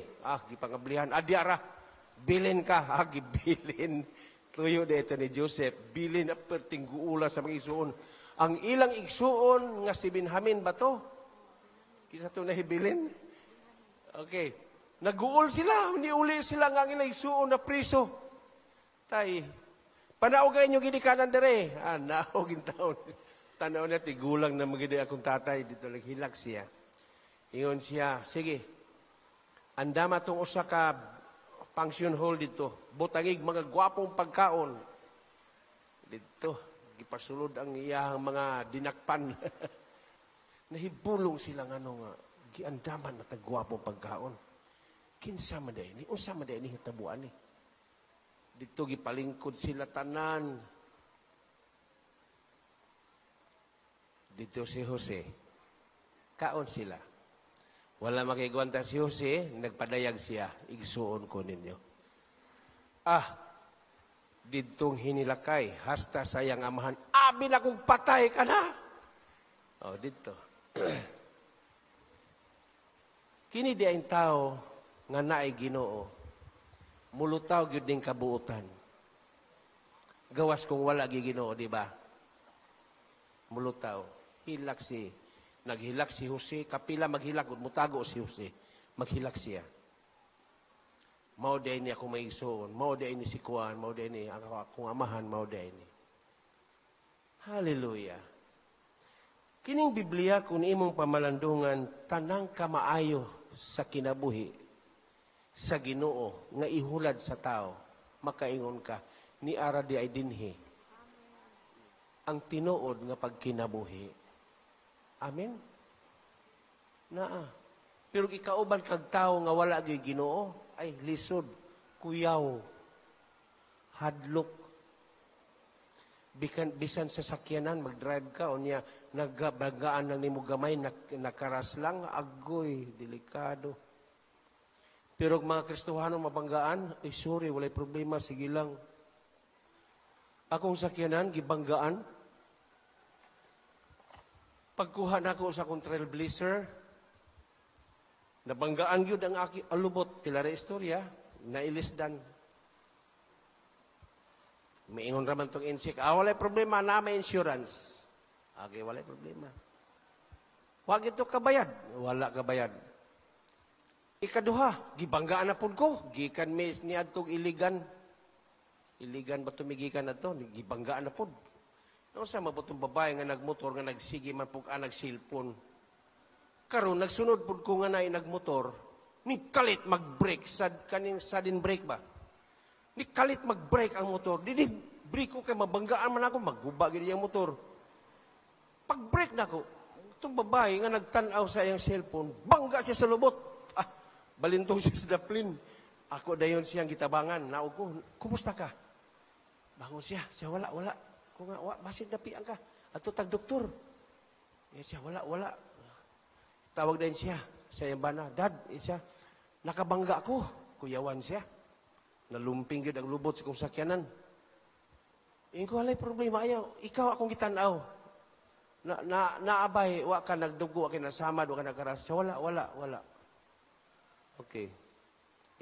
Gipangablihan. Diara. Bilin ka. Gibilin. Tuyo dito ni Joseph. Bilin na perting guula sa mga isuon. Ang ilang igsuon nga si Benjamin ba to? Kinsa to nahibilin? Okay. Naguol sila, niuli sila nga ang ilang igsuon na priso. Tay, panaog inyo ginikanan dere. Ah, naog taon. Tanaw na tigulang na magidi akong tatay dito naghilak siya. Ingon siya, sige. Andama tong usa ka function hall dito. Butangig mga gwapong pagkaon. Dito, gipasulod ang iyahang mga dinakpan. Nahibulong sila nga nga, giandaman na tagwapong pagkaon. Kinsa man ni, unsa man ni hitabuan ni. Dito gipalingkod sila tanan. Dito si Jose, kaon sila. Wala makigwanta si Jose, nagpadayag siya, igsuon ko ninyo. Ah, ditong hinilakay, hasta sayang amahan, abi na kong patay ka na. Oh, dito. Kini di ang tao nga naay Ginoo, mulutaw gyud ning kabuotan. Gawas kung wala gi Ginoo, di ba? Mulutaw. Hilak si, naghilak si Jose, kapila maghilak, mutago si Jose, maghilak siya. Mao day ni ako maigsoon, mao day ni si Kuan, mao day ni akong amahan, mao day ni. Hallelujah. Kining Biblia kung imong pamalandungan, tanang kamaayo sa kinabuhi, sa Ginoo nga ihulad sa tao, makaingon ka, ni ara di ay dinhi. Ang tinuod nga pagkinabuhi. Amen? Naa. Pero ikauban kag tao nga wala gyud Ginoo, ay lisod, kuyaw, hadlok. Bisan sa sakyanan, mag-drive ka, o niya, nagbagaan lang nimo gamay, nakaras lang, agoy, delikado. Pero mga Kristohano mabanggaan, ay sorry, walay problema, sige lang. Akong sakyanan, gibanggaan. Pagkuha nako sa akong trailblazer, nabanggaan yun ang aki alubot, pila ra istorya, nailisdan. Miingon raman tong insik, ah, walay problema, na may insurance. Okay, walay problema. Wag ito kabayad. Wala kabayad. Ikaduha, gibanggaan na pud ko. Gikan mi niadtong Iligan. Iligan ba tumigikan na to? Gibanggaan na pud. No, sa mabutong babae nga nagmotor, nga nagsige man pug nag-cellphone. Karon nagsunod pud ko nga naay nagmotor, ni kalit mag-brake sad kaning sudden brake ba. Ni kalit mag-brake ang motor. Dili brake ko kay mabanggaan man ako, magguba gid ang motor. Pag-brake nako, itong babae nga nagtan-aw sa iyang cellphone, bangga siya sa lubot. Ah, balintong siya sa daplin. Ako dayon siyang gitabangan. Naog ko, kumusta ka? Bangon siya, siya wala, wala. Ko nga, wa, basin napiang ka. Ato tag doktor. Eh, siya wala, wala. Tawag din siya sa iyang bana. Dad, eh, siya, nakabangga ko. Kuyawan siya. Nalumping yun ang lubot sa kong sakyanan. Eh, ko, walay problema. Ayaw, ikaw akong gitanaw. Naabay, wa ka nagdugo, wa ka nasamad, wa ka nagkaras. Siya, wala, wala, wala. Okay.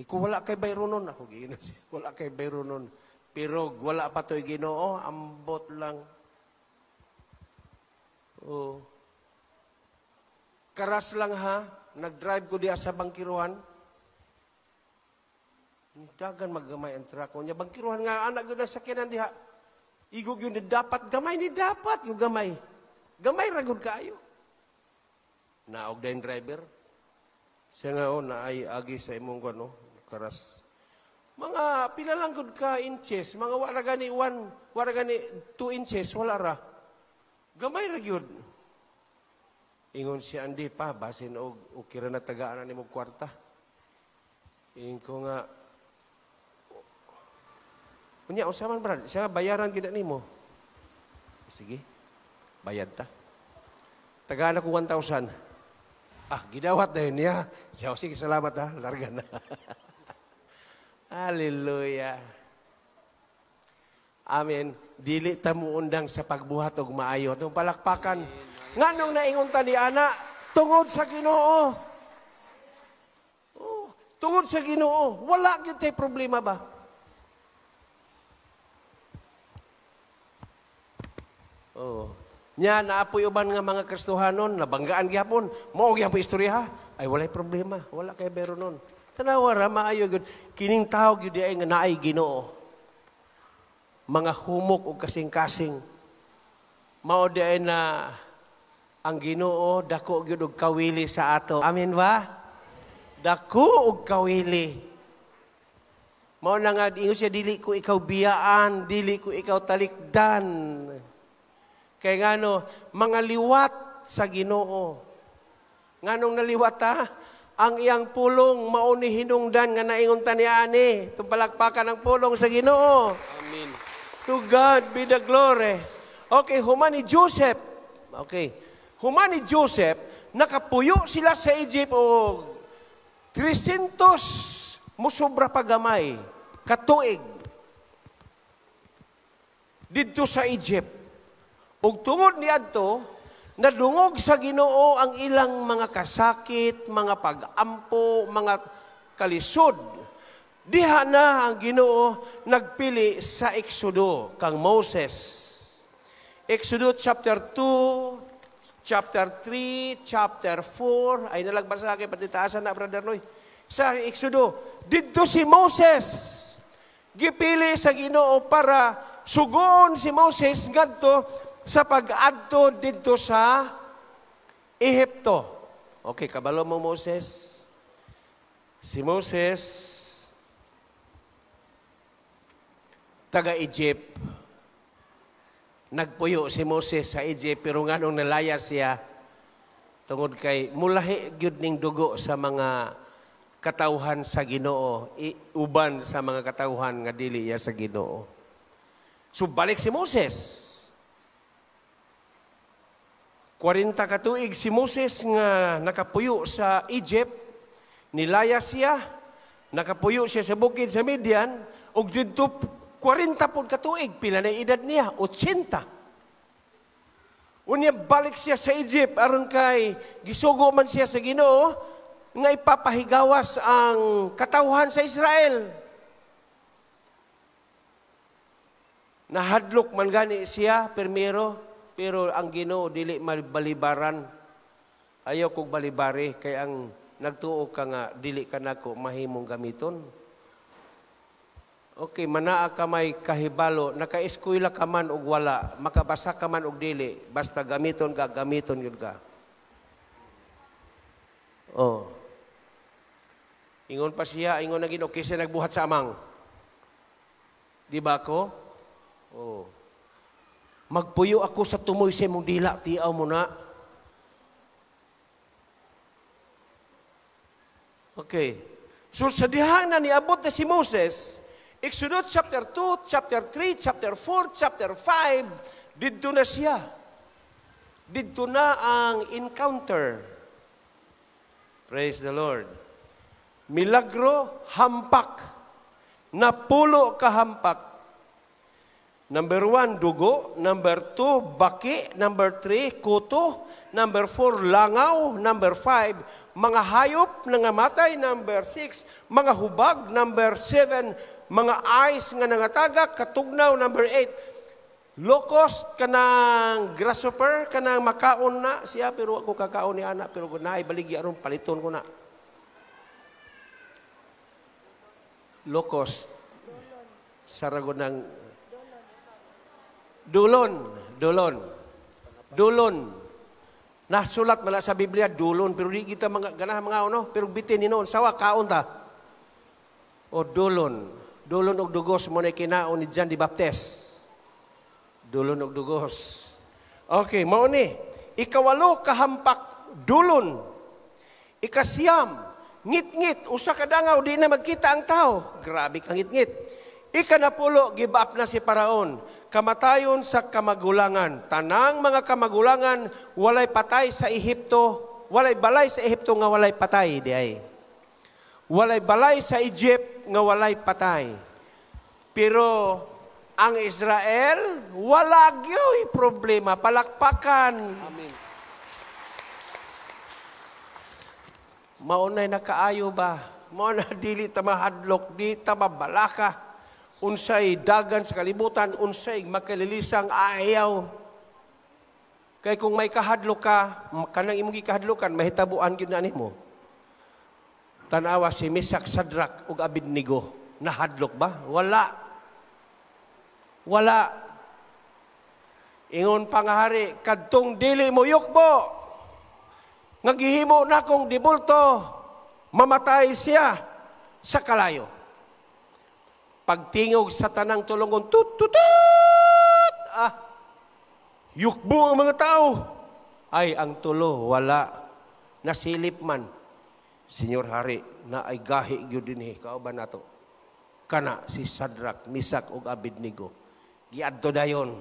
Ikaw wala kay bayronon. Ako giinan siya. Wala kay bayronon. Pero wala pa to'y Ginoo, ambot lang. Oh. Karas lang ha, nag-drive ko diya sa bangkiruhan. Dagan maggamay ang truck ko niya. Bangkiruhan nga, anak yun ang sakyanan diha. Igog yun, dapat gamay, ni dapat yung gamay. Gamay ragod kaayo. Naog din driver. Siya nga, oh, naay agi sa imong ano, karas. Mga pila lang gud ka inches, mga wala gani 1, wala gani 2 inches, wala ra. Gamay ra gyud. Ingon siya, andi pa, basin og okay ra na tagaan na nimo kwarta. Ingon ko nga, unya, unsa man brad, siya bayaran gid nimo. Sige, bayad ta. Tagaan ako 1,000. Ah, gidawat na yun niya. Siya, sige, salamat ha, larga na. Hallelujah. Amen. Dili ta muundang sa pagbuhat og maayo. Atong palakpakan. Nganong naingon ta ni ana? Tungod sa Ginoo. Oh, tungod sa Ginoo. Wala gyud tay problema ba? Oh, Nya naapoy uban nga mga Kristohanon, nabanggaan gihapon, mao gihapon istorya, ay walay problema, wala kay bero nun. Tanawa ra maayo gyud kining tawo gyud ay nga naay Ginoo. Mga humok og kasing-kasing. Mao di ay na ang Ginoo dako gyud og kawili sa ato. Amen ba? Dako og kawili. Mao na nga ingon siya, dili ko ikaw biyaan, dili ko ikaw talikdan. Kay ngano, mga liwat sa Ginoo. Nganong naliwat ta? Ang iyang pulong mao ni hinungdan nga naingon ta niani. Palakpakan ang pulong sa Ginoo. Amen. To God be the glory. Okay, human ni Joseph. Okay. Human ni Joseph, nakapuyo sila sa Egypt og 300 musobra pa gamay katuig didto sa Egypt. Ug tungod niadto, nadungog sa Ginoo ang ilang mga kasakit, mga pag-ampo, mga kalisod. Diha na ang Ginoo nagpili sa Exodo kang Moses. Exodo chapter 2, chapter 3, chapter 4. Ay nalagbasa kay pati taasan na, Brother Noy. Sa Exodo, didto si Moses. Gipili sa Ginoo para sugoon si Moses ngadto sa pag-adto didto sa Ehipto. Okay, kabalo mo Moses. Si Moses taga-Egypt. Nagpuyo si Moses sa Egypt, pero nganong nalaya siya tungod kay mulahi gyud ning dugo sa mga katawhan sa Ginoo, uban sa mga katawhan nga dili iya sa Ginoo. So balik si Moses. 40 katuig si Moses nga nakapuyo sa Egypt, nilaya siya, nakapuyo siya sa bukid sa Midian, ug didto 40 pod katuig, pila na edad niya? 80. Unya balik siya sa Egypt aron kay gisugo man siya sa Ginoo nga ipapahigawas ang katawhan sa Israel. Nahadlok man gani siya primero, pero ang Ginoo dili mabalibaran. Ayaw kog balibari kay ang nagtuo ka nga dili ka nako mahimong gamiton. Okay, manaa ka may kahibalo, naka-eskwela ka man og wala, makabasa ka man og dili, basta gamiton ka, gamiton yun ka. Oh. Ingon pa siya, ingon na Ginoo, kaysa nagbuhat sa amang. Di ba ako? Oh. Magpuyo ako sa tumoy sa imong dila, tiaw mo na. Okay. So sa dihang na niabot na si Moses, Exodus chapter 2, chapter 3, chapter 4, chapter 5, didto na siya. Didto na ang encounter. Praise the Lord. Milagro, hampak. Napulo ka hampak. Number 1, dugo. Number 2, baki. Number 3, kuto. Number 4, langaw. Number 5, mga hayop na ngamatay. Number 6, mga hubag. Number 7, mga ice nga nangatagak. Katugnaw. Number 8, locust, kanang grasshopper, kanang makaon na siya, pero ako kakaon ni anak, pero naay baligi aron paliton ko na. Locust. Sarago ng dulon, dulon, dulon. Nasulat man sa Biblia, dulon, pero di kita mga ganahan mga ano, pero bitin ni noon, sawa, kaon ta. O dulon, dulon og dugos mo na kinaon ni John the Baptist. Dulon og dugos. Okay, mao ni. Ikawalo kahampak, dulon. Ikasiyam, ngit-ngit, usa ka dangaw, di na magkita ang tao. Grabe ka ngit-ngit. Ikanapulo, give up na si Paraon. Kamatayon sa kamagulangan. Tanang mga kamagulangan, walay patay sa Ehipto, walay balay sa Ehipto nga walay patay, di ay. Walay balay sa Egypt nga walay patay. Pero ang Israel, wala gyoy problema. Palakpakan. Amen. Maunay nakaayo ba? Mauna dili ta mahadlok, di ta mabalaka. Unsay dagan sa kalibutan, unsay makalilisang ayaw. Kay kung may kahadlok ka, kanang imong gikahadlokan, mahitabuan gyud na nimo. Tanawa si Misak, Sadrak ug Abednego, nahadlok ba? Wala. Wala. Ingon pa nga hari, kadtong dili mo yukbo, nga gihimo nakong dibulto, mamatay siya sa kalayo. Pagtingog sa tanang tulongon, tut tut tut, yukbo ang mga tao. Ay, ang tulo, wala. Nasilip man. Senyor Hari, na ay gahi gyud dinhi, kauban nato. Kana si Sadrak, Misak ug Abednego. Giadto dayon.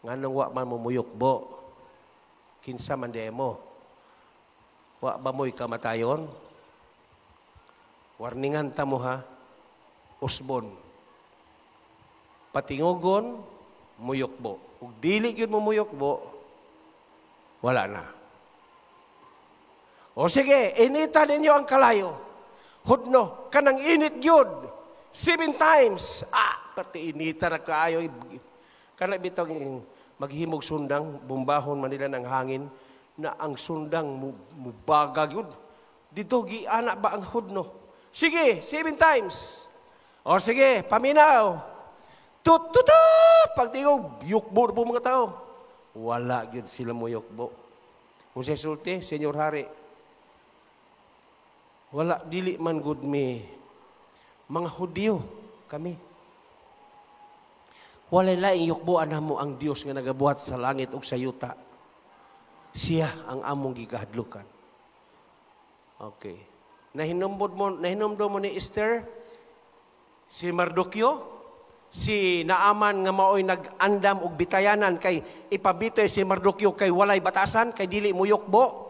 Nganong wa man mo muyukbo? Kinsa man di mo? Wa ba mo'y kamatayon? Warningan ta mo ha, usbon. Patingugon, muyukbo. Ug dili gyud mo muyukbo, wala na. O sige, inita ninyo ang kalayo. Hudno, kanang init gyud. 7 times. Pati inita ra kaayo. Kana bitong maghimog sundang, bumbahon man nila ng hangin, na ang sundang mubaga gyud. Dito giana ba ang hudno? Sige, 7 times. O sige, paminaw. Tut, tut, tut. Pagtingog, yukbo po mga tao. Wala gyud sila mo yukbo. Kung siya sulti, Senyor Hari, wala, dili man gud mi. Mga Hudyo kami. Walay laing yukboan namo ang Dios nga nagabuhat sa langit ug sa yuta. Siya ang among gikahadlukan. Okay. Nahinumdum mo ni Esther, si Mardoqueo, si Naaman nga maoy nag-andam og bitayanan kay ipabitay si Mardoqueo kay walay batasan, kay dili muyukbo.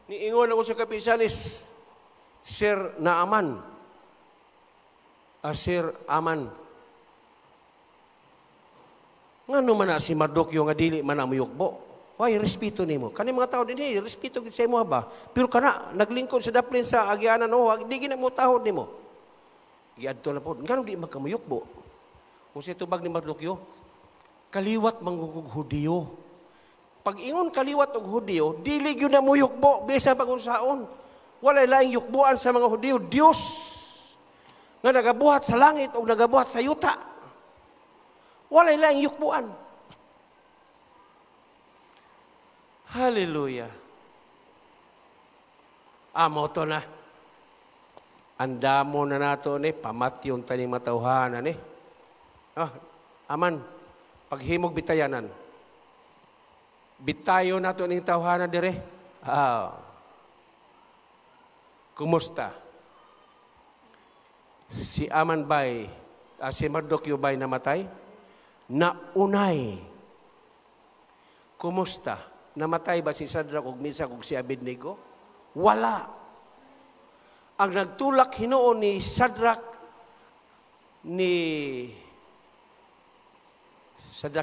Niingon ako sa kapisalis, Sir Naaman, Sir Aman, ngano man na si Mardoqueo nga dili man na muyukbo? Why, respeto nimo. Kani mga tao dinhi, respeto gid sa imo ba? Pero kana naglingkod sa daplin sa agianan, oh, di gid na mo tahod nimo. Giadto na pod, ngano di man ka muyukbo? Kung sa tubag ni Mardoqueo, kaliwat mangugog Hudiyo. Pag ingon kaliwat og Hudiyo, dili gyud na muyukbo bisan pagunsaon. Walay laing yukbuan sa mga Hudiyo, Dios nga nagabuhat sa langit o nagabuhat sa yuta. Walay laing yukbuan. Hallelujah. Amo to na. Andamo na nato ni pamatyon tani matawhanan ni. Aman, paghimog bitayanan. Bitayo nato ning tawhana dire. Kumusta? Si Aman bay, si Mardoqueo bay namatay? Naunay. Kumusta? Namatay ba si Sadrak ug Misak ug si Abednego? Wala. Ang nagtulak hinuon ni Sadrak,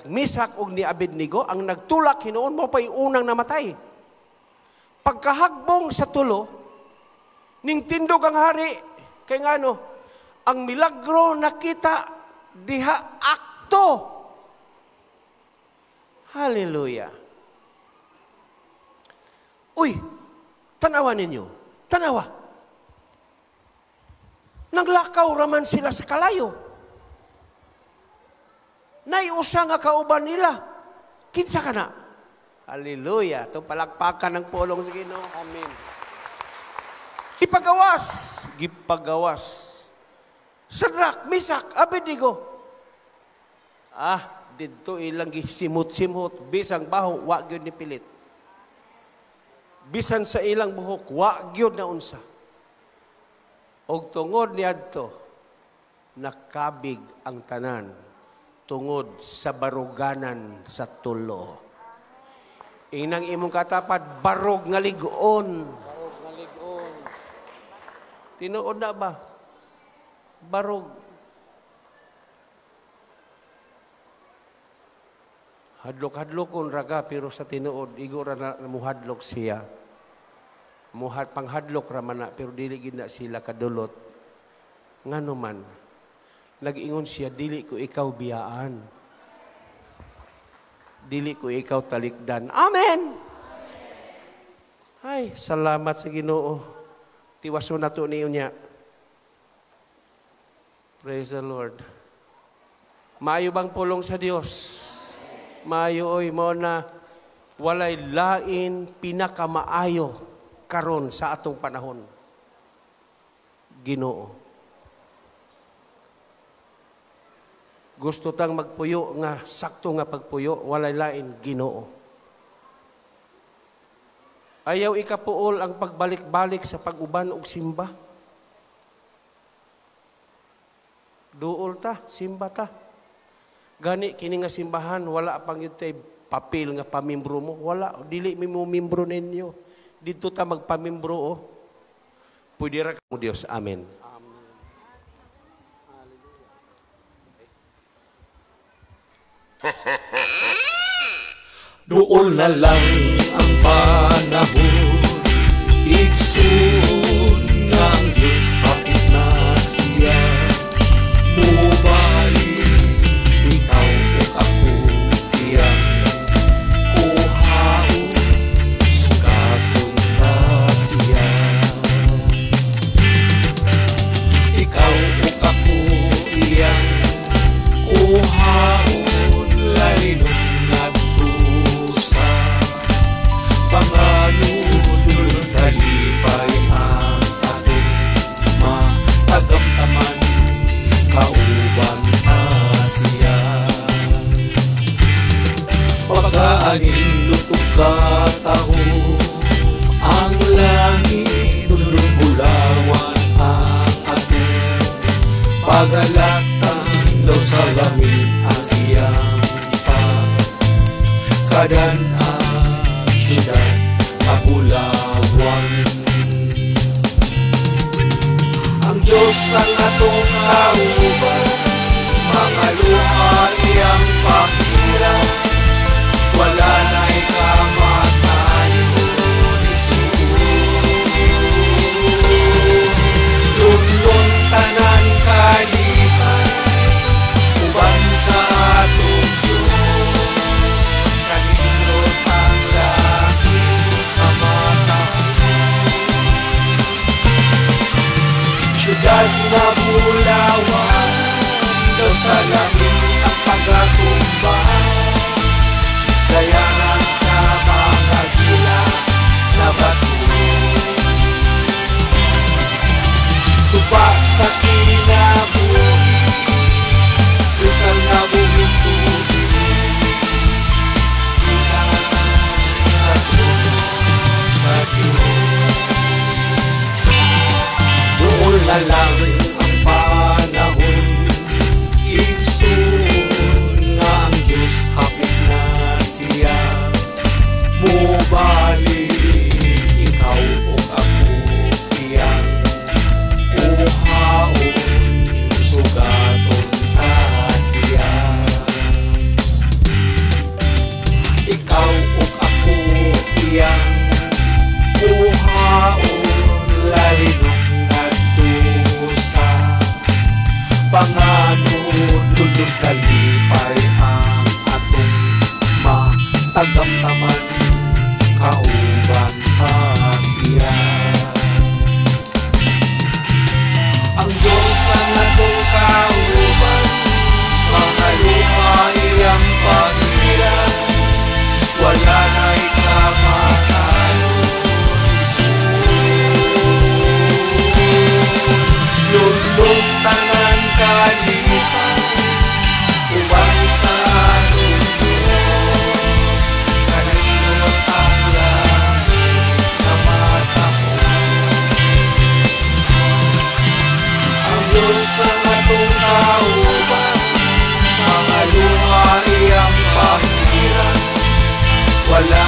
Misak ug ni Abednego, ang nagtulak hinuon mo pa'y unang namatay. Pagkahagbong sa tulo, ning tindog ang hari, kay ngano, ang milagro nakita diha akto. Hallelujah. Uy, tanawa ninyo. Tanawa. Naglakaw raman sila sa kalayo. Naiusa nga kauban nila. Kinsa ka na? Hallelujah. Ito palakpakan ng pulong sa Ginoo. Amen. Ipagawas. Gipagawas. Sadrak, Misak, Abednego. Didto ilang gisimot-simot. Bisang baho, wa gyud ni pilit. Bisan sa ilang buhok, wa gyud na unsa. Og tungod niadto, nakabig ang tanan tungod sa baruganan sa tulo. Inang imong katapad, barog nga lig-on. Barog nga lig-on. Tinuod na ba? Barog. Hadlok-hadlokon raga, pero sa tinuod, igo ra na muhadlok siya. Panghadlok ra man na, pero dili gid na sila kadulot. Ngano man, nag-ingon siya, dili ko ikaw biyaan. Dili ko ikaw talikdan. Amen. Ay, salamat sa Ginoo. Tiwason na to niyo niya. Praise the Lord. Maayo bang pulong sa Dios? Maayo oy, mao na walay lain pinakamaayo karon sa atong panahon. Ginoo. Gusto tang magpuyo nga sakto nga pagpuyo, walay lain Ginoo. Ayaw ikapuol ang pagbalik-balik sa pag-uban og simba. Duol ta, simba ta. Gani kini nga simbahan wala pang yun tay papel nga pamimbro mo, wala, dili mi mo mimbro ninyo. Didto ta magpamimbro oh. Pwede ra mo Dios. Amen. Duol na lang ang panahon, igsoon nga ang Diyos hapit na siya. Mubalik ikaw ug ako iyang kuhaon, sugaton ta siya. Ikaw ug ako iyang kuhaon, lalinon ngadto sa panganudlon, kalipay ang atong matagamtaman, kauban ta siya. Pagkaanindot ug kataho ang langit, dunong bulawan ang atong pagalatan, daw sa langit ang iyang pagkadan-an, siyudad kabulawan. Ang Diyos ang atong kauban, mga luha iyang pakira, wala na'y kamatayon isuon. Lunlun tanan kalipay, uban sa atong Diyos, kanindot ang langit kamatahon. Siyudad na bulawan, daw sa langit ang pagatumba, dayangan sa mga gila na bato. Suba sa kinabuhi, kristal na buhing tubig, gikan sa trono sa Diyos. Doon na lang ang panahon, igsoon nga ang Diyos hapit na siya. Mubalik ikaw ug ako iyang kuhaon, sugaton ta siya. Ikaw ug ako iyang kuhaon, lalinon ngadto sa panganudlon, kalipay ang atong matagamtaman, kauban ta siya. Ang Diyos ang atong kauban, mga luha iyang pahira, wala na'y kamatayon isuon. Lunlun tanan kalipay, uban sa atong Diyos, kanindot ang langit na matahon. Ang Diyos ang atong kauban, mga luha iyang pahira, wala